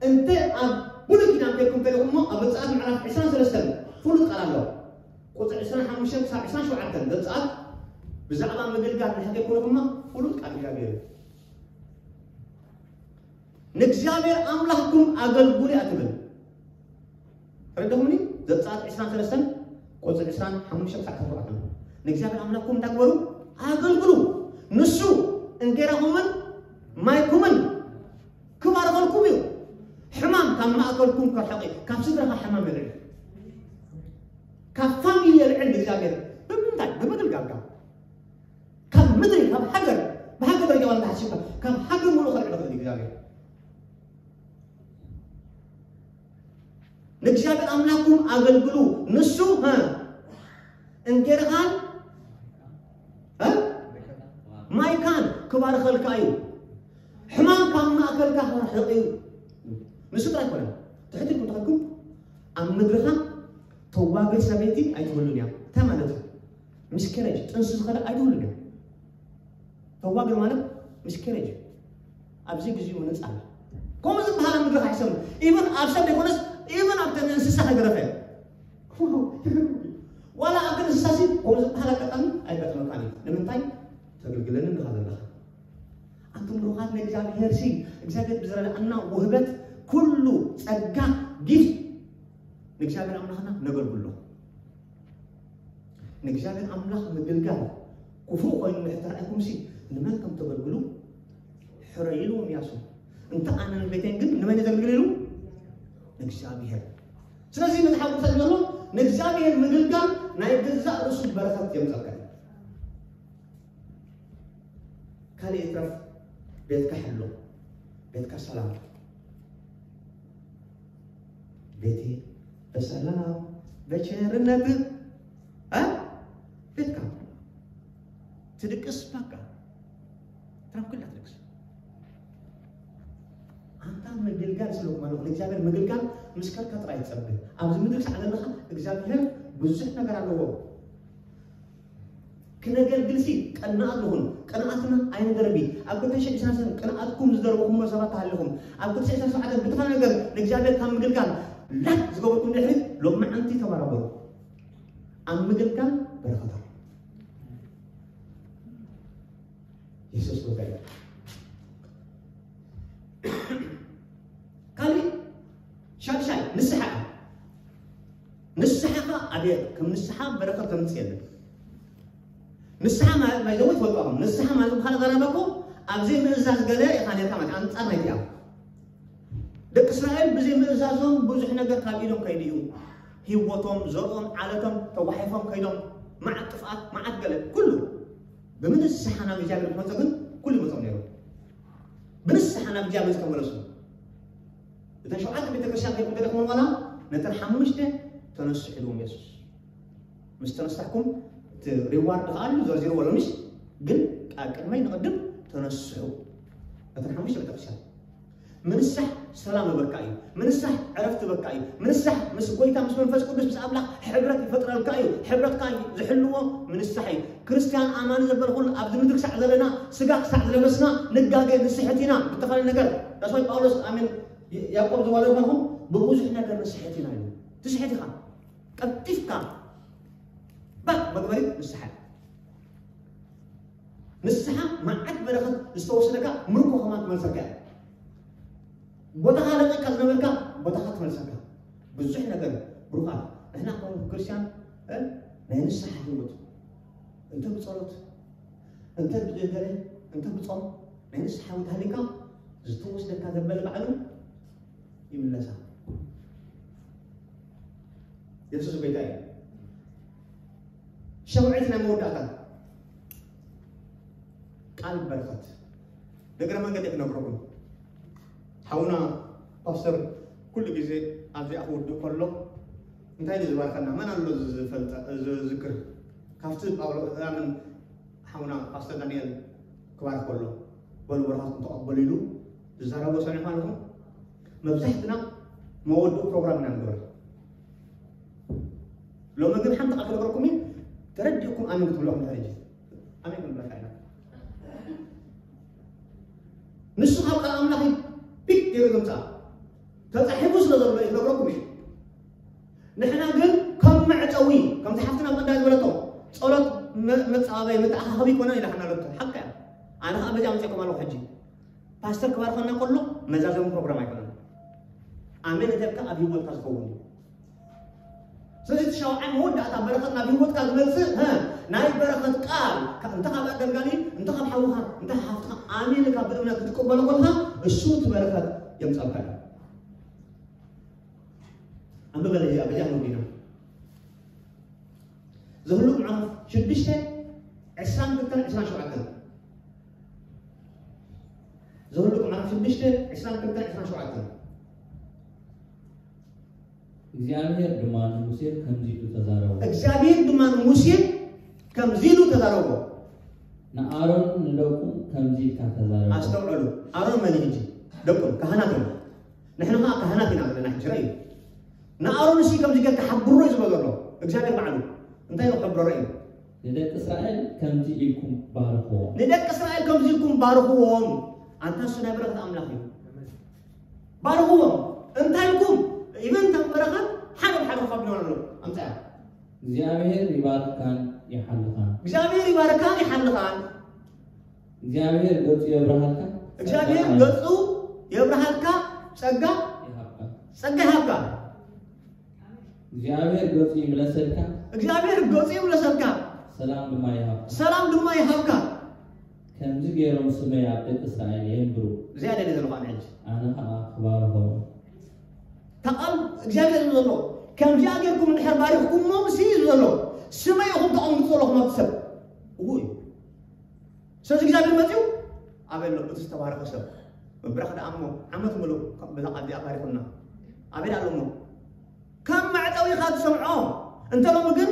እንተ ኣብ ብሉይ ኪዳን ከይኩም ከለኹሞ ኣብ ዘጸኣት ምዕራፍ ዕስራን ሰለስተን ፍሉጥ ቃል ኣሎ ቁፅሪ ዕስራን ሓሙሽተን ክሳብ ዕስራን ሸውዓተን ዘጸኣት ብዛዕባ ምግልጋል ንሕና ከይኮነኹሞ ፍሉጥ ቃል እግዚኣብሔር እዩ ንእግዚኣብሔር ኣምላኽኩም ኣገልግሉ እያ ትብል ተረድኹምኒ ዘብፃት ዕስራን ሰለስተን ቁፅሪ ዕስራን ሓሙሽተ ክሳዕ ዕስራን ሸውዓተ ንእግዚኣብሔር ኣምላኽኩም እንታይ ግበሩ ኣገልግሉ ንሱ እንጌራኹምን ማይኩምን ክባርኸልኩም እዩ ሕማም ካብ ማእከልኩም ከርሕቕ እዩ ካብ ስድራኻ ሕማም የልዕል ካብ ፋሚሊ የልዕል እግዚኣብሔር ብምንታይ ብምግልጋልካ ካብ ምድሪ ካብ ሃገር ብሃገር ደረጃ ዋላ ተሓሲብካ ካብ ሃገር ሙሉእ ከልዕሎ ክእል እግዚኣብሔር ንእግዚኣብሔር ኣምላኩም ኣገልግሉ ንሱ እንጌርኻን ማይካን ክባርኸልካ እዩ ሕማም ካብ ማእከልካ ክርሕቕ እዩ ንሱ ጥራይ ኮነ ትሕቲ ተኾንኩም ኣብ ምድርኻ ተዋግድ ሰበይቲ ኣይትህሉን እያ። እንታይ ማለት እዩ? ሚስኬሬጅ፣ ጥንሲ ዝኸደ ኣይትህሉን እያ። ተዋግድ ማለት ሚስኬሬጅ እዩ። ኣብዚ ግዜኡ ንጻል። ከምኡ ዝበሃል ኣብ ምድሪ ኣይሰምዕ። ኢቨን ኣብ ሰብ ዘይኮነስ፣ ኢቨን ኣብተን እንስሳ ከይተረፈ። ዋላ ኣብተን እንስሳ ሲ ከምኡ ዝበሃል ኣጋጣሚ ኣይገጥመካን እዩ። ንምንታይ? ተገልግለኒ ኣለኻ ዘለኻ። ኣንቱም ብሩኻት ንእግዚኣብሔር ሲ፣ እግዚኣብሔር ብዝረድኣና ውህበት ኩሉ ጸጋ ጊፍት ንእግዚኣብሔር ኣምላኽና ነገልግሎ። ንእግዚኣብሔር ኣምላኽ ምግልጋል ክፉእ ኮይኑ እንድሕር ተራእይኩም ሲ፣ ንመን ከም ተገልግሉ ሕረይሉ እያሱ። እንተ ኣነን ቤተይን ግን ንመን የገልግል ኢሉ? ንእግዚኣብሔር። ስለዚ መጽሓፍ ቅዱስ ዘሎ ንእግዚኣብሔር ምግልጋል ናይ ገዛእ ርእሱ በረኸት የምጸካ እዩ። ካልእ ይትረፍ ቤትካ ሕሎ፣ ቤትካ ሰላም። ቤቴ በሰላም በቸርነት እ ቤትካ ትድቅስ ባካ ትራንኩላ ትድቅስ። ኣንታ ምግልጋል ስለ ማለት ንእግዚኣብሔር ምግልጋል ምስካልካ ጥራይ ትጸብህ። ኣብዚ ምድሪ ሳዕ ዘለኻ እግዚኣብሔር ብዙሕ ነገር ኣለዎ። ክነገልግልሲ ቀናኣት ንኹን። ቅንኣትና ኣይንደርቢ። ኣብ ክልተ ሽሕ ዕስራን ሰለስተን ቅንኣትኩም ዝደርበኹምዎ ሰባት ተሃሊኹም፣ ኣብ ክልተ ሽሕ ዕስራን ሸውዓተን ብዝኾነ ነገር ንእግዚኣብሔር ካብ ምግልጋል ላክ ዝገበርኩም ድሕሪት ሎማዓንቲ ተበራበሩ። ኣብ ምግልጋል በረኸት ኣሎ። የሱስ ጎይታ እዩ። ካልእ ሻድሻይ ንስሓ እዩ። ንስሓኻ ኣቤት ከም ንስሓ በረኸት ዘምጽእ የለን። ንስሓ ማለት ማይዘወ ይፈልጦም። ንስሓ ማለት ብኻልእ ዘረባ እኮ ኣብ ዘይምእዛዝ ገለ ኢኻ ነርካ ማለት ኣንጻር ናይቲ ኣብ ደቂ እስራኤል ብዘይምእዛዞም ብዙሕ ነገር ካብ ኢዶም ከይዱ እዩ። ህይወቶም፣ ዘርኦም፣ ዓለቶም ተጓሒፎም ከይዶም መዓት ጥፍኣት፣ መዓት ገለ ኩሉ ብምንስሓ ናብ እግዚኣብሔር ክመጹ ግን ኩሉ ይመጾም ነይሩ። ብንስሓ ናብ እግዚኣብሔር ዝተመለሱ እተን ሸውዓተ ቤተክርስትያን ከይኩም ገደኹም ዋላ ነተን ሓሙሽተ ተነሱ ኢልዎም የሱስ። ምስ ተነሳሕኩም እቲ ሪዋርድ ከዓ ኣሎ ዘርዚርዎ ኣሎ፣ ምሽ ግን ኣብ ቅድመይ ንቕድም ተነስሑ። ነተን ሓሙሽተ ቤተክርስትያን ምንሳሕ ሰላም በካ እዩ። ምንሳሕ ዕረፍቲ በካ እዩ። ምንሳሕ ምስ ጎይታ ምስ መንፈስ ቅዱስ ምስ ኣምላኽ ሕብረት ይፈጥረልካ እዩ። ሕብረትካ ዝሕልዎ ምንሳሕ እዩ። ክርስትያን ኣማኒ ዘበለ ኩሉ ኣብዚ ምድሪ ክሳዕ ዘለና ስጋ ክሳዕ ዝለበስና ንጋገ ንስሕት ኢና ብተፈላለየ ነገር። ዳስዋይ ጳውሎስ ኣሜን ያዕቆብ ዝበሎ ይኾንኩም ብብዙሕ ነገር ንስሕት ኢና እዩ። ትስሕት ኢኻ ቀልጢፍካ ባክ መግበሪት ንስሓ። ንስሓ መዓት በረኸት ዝተወሰደካ ምርኮ ከማን ትመልሰካ እያ። ቦታኻ ለቂቕካ ዝነበርካ ቦታኻ ትመልሰካ። ብዙሕ ነገር ብሩኻት ንሕና ከም ክርስትያን እ፣ ናይ ንስሓ ህይወት እንተ ብጸሎት እንተ ብገለ እንተ ብጾም ናይ ንስሓ ህይወት ሃሊካ ዝተወስደካ ዘበለ ባዕሉ ይምለሳ። የሱስ ጎይታ እዩ። ሸውዒት ናይ መወዳእታ ቃል በረኸት። እግረ መንገዲ ክነግረኩም ሓውና ፓስተር ኩሉ ግዜ ኣብዚኣ ክውድእ ከሎ እንታይ እዩ ዝባርኸና? መን ኣሎ ዝፈልጠ ዝዝክር? ካብቲ ጳውሎስ ኣምን ሓውና ፓስተር ዳንኤል ክባርኽ ከሎ በሉ በረኻትኩም ተቐበሉ ኢሉ ዝዛረቦ ሰሚዕኩም ኣለኹም? መብዛሕትና መወድኡ ፕሮግራም ኢና ንገብር። ሎሚ ግን ሓንቲ ቃል ክነግረኩም እዩ። ተረዲእኩም ኣሜን ክትብሉ ኣለኹም። ሕጂ ኣሜን ክንብለካ ኢና። ንሱ ካብ ቃል ኣምላኽ እዩ ፒክ ገይሩ ዘምጽኣ። ተጻሒፉ ስለ ዘሎ እዩ ክነግረኩም እዩ። ንሕና ግን ከም መዕጸዊ፣ ከምቲ ሓፍትና ቀዳይ ዝበለቶ፣ ጸሎት መ-፣ መጻባበይ፣ መተኣኻኸቢ ይኮነን ኢላትና ኣለቶ። ሓቃ እያ። ኣነ ኸኣ በዚኣ ኣምጺእኩም ኣለኹ ሕጂ። ፓስተር ክባርኸና ከሎ መዛዘሚ ፕሮግራም ኣይኮነን። ኣሜን እንተልካ ኣብ ህይወትካ ዝኸውን እዩ። ስለዚ እቲ ሻውዓይ መወዳእታ በረኸት ናብ ህይወትካ ዝመጽእ፣ ሀ፣ ናይ በረኸት ቃል፣ ካ-፣ እንተ ካብ ኣገልጋሊ፣ እንተ ካብ ሓውኻ፣ እንተ ካብ ሓፍትኻ፣ ኣሜን ኢልካ ብእምነት ክትቅበሎ ከለኻ፣ እሱ እቲ በረኸት የምጻልካ እዩ። ኣንብበለይ እዚኣ፣ በዚኣ ንወዲና። ዘህሉቕ ምዕራፍ ሽዱሽተ፣ ዕስራን ክልተን ዕስራን ሸውዓተን። ዘህሉቕ ምዕራፍ ሽዱሽተ፣ ዕስራን ክልተን ዕስራን ሸውዓተን። እግዚኣብሔር ድማ ንሙሴ ከምዚ ኢሉ ተዛረቦ። እግዚኣብሔር ድማ ንሙሴ ከምዚ ኢሉ ተዛረቦ። ንኣሮን ንደቁ ከምዚ ኢልካ ተዛረቦ። ኣስተውዕሉ። ኣሮን መን እዩ ሕጂ? ደቁ ካህናት እዮም። ንሕና ኸዓ ካህናት ኢና ዘለና ሕጂ። ራእዩ ንኣሮን ሲ ከምዚ ጌርካ ሓብሮ እዩ ዝበሎ ዘሎ እግዚኣብሔር ባዕሉ። እንታይ ኢሉ ክሕብሮ ርኣዩ? ንደቂ እስራኤል ከምዚ ኢልኩም ባርኽዎም። ንደቂ እስራኤል ከምዚ ኢልኩም ባርኽዎም። ኣንታ እሱ ናይ በረኸት ኣምላኽ እዩ። ባርኽዎም። እንታይ ኢልኩም? ኢቨን ከም በረኸት ሓደ ብሓደ ክፋብሎ ኣሎ። ኣምጻያ እግዚኣብሔር ይባርካን ይሓልኻን። እግዚኣብሔር ይባርካን ይሓልኻን። እግዚኣብሔር ገጹ የብርሃልካ። እግዚኣብሔር ገጹ የብርሃልካ፣ ጸጋ ይሃብካ። ጸጋ ይሃብካ። እግዚኣብሔር ገጹ ይምለሰልካ። እግዚኣብሔር ገጹ ይምለሰልካ፣ ሰላም ድማ ይሃብካ። ሰላም ድማ ይሃብካ። ከምዚ ገይሮም ስመይ ኣብ ደቂ እስራኤል የንብሩ። እዚኣ ደለ ዘለኹ ኣነ ሕጂ ኣነ ከዓ ክባርኾም። ተቓል እግዚኣብሔር እዩ ዘሎ። ከምዚኣ ጌርኩም እንድሕር ባሪኽኩሞም ሲ እዩ ዘሎ። ስመይ ኢኹም ተቐምጡ ዘለኹም ኣብቲ ሰብ። እዉ እዩ። ስለዚ እግዚኣብሔር መፂኡ ኣበይ ኣሎ እቲ ዝተባረኸ ሰብ? ምብራኽ ደኣ እሞ ዓመት ምሉእ በዛ ቃል እዚኣ ባሪኹና። ኣበይ ደኣ ኣሎ እሞ? ከም መዕጠዊ ኢኻ ትሰምዖ። እንተ ሎሚ ግን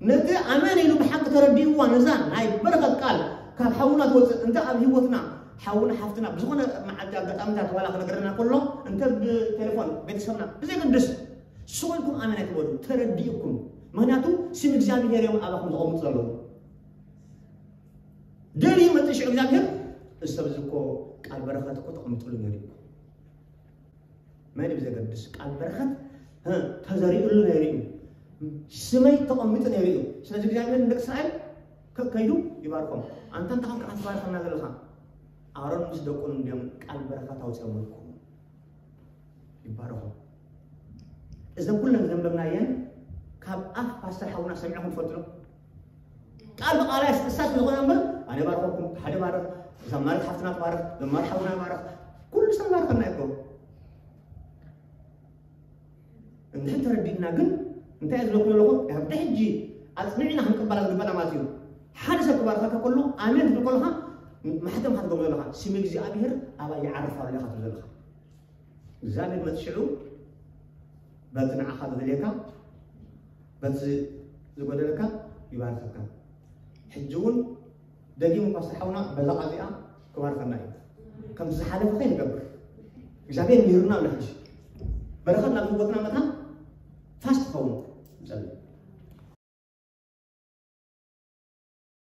ነቲ ኣመን ኢሉ ብሓቂ ተረዲእዋ ነዛ ናይ በረኸት ቃል ካብ ሓውና ትወፅእ እንተ ኣብ ህይወትና ሓውና ሓፍትና ብዝኾነ መዓልቲ ኣጋጣሚታት ዋላ ክነግረና ከሎ እንተ ብቴሌፎን ቤተሰብና ብዘይገድስ ስቕ ኢልኩም ኣመን ኣይትበሉ፣ ተረዲእኩም። ምክንያቱ ስም እግዚኣብሔር እዮም ኣባኹም ዘቐምጡ ዘለዉ። ደልዩ መፅእ ሽዑ እግዚኣብሔር እዚ ሰብ እዚ እኮ ቃል በረኸት እኮ ተቐምጥሉ ነይሩ እዩ። መን እዩ ዘገድስ? ቃል በረኸት እ፣ ተዘሪእሉ ነይሩ እዩ። ስመይ ተቐሚጡ ነይሩ እዩ። ስለዚ እግዚኣብሔር ንደቂ እስራኤል ከ- ከይዱ ይባርኮም። ኣንታ እንታይ ከም ከዓ ትባርኸና ዘለኻ? ኣሮን ምስ ደቁን እንዲኦም ቃል በረኸት ኣውፅኦምልኩም ይባረኹም። እዘን ኩለን ዘንበብናየን ካብ ኣፍ ፓስተር ሓውና ሰሚዕኹም ትፈልጡ ዶ? ቃል ብቃል ኣይስጥሳት ዝኾነ እምበር ኣነ ባርኸኩም ሓደ ባርኽ፣ ዘማሪት ሓፍትና ትባርኽ፣ ዘማሪ ሓውና ባርኽ፣ ኩሉ ሰብ ባርኸና ይኮ። እንድሕር ተረዲእና ግን እንታይ ዝበልኩ ዘለኹ? ካብ ሕጂ ኣፅኒዕና ክንቅበላ ዝግበና ማለት እዩ። ሓደ ሰብ ክባርኸካ ከሎ ኣሜን ትብል ከለኻ ማሕተም ክትገብሮ ዘለኻ ስም እግዚኣብሔር ኣባይ ይዓርፍ ኣሎ ኢኻ ትብል ዘለኻ። እግዚኣብሔር መፅእ ሽዑ በቲ ንዓኻ ዝደልየካ በቲ ዝጎደለካ ይባርኸካ። ሕጂ እውን ደጊሙ ፓስተር ሓውና በዛ ቃል እዚኣ ክባርኸና እዩ። ከምቲ ዝሓለፈ ከይንገብር እግዚኣብሔር ምሂሩና ኣሎ። ሕጂ በረኸት ናብ ህይወትና መታ ፋስት ክኸውን ንጸልይ።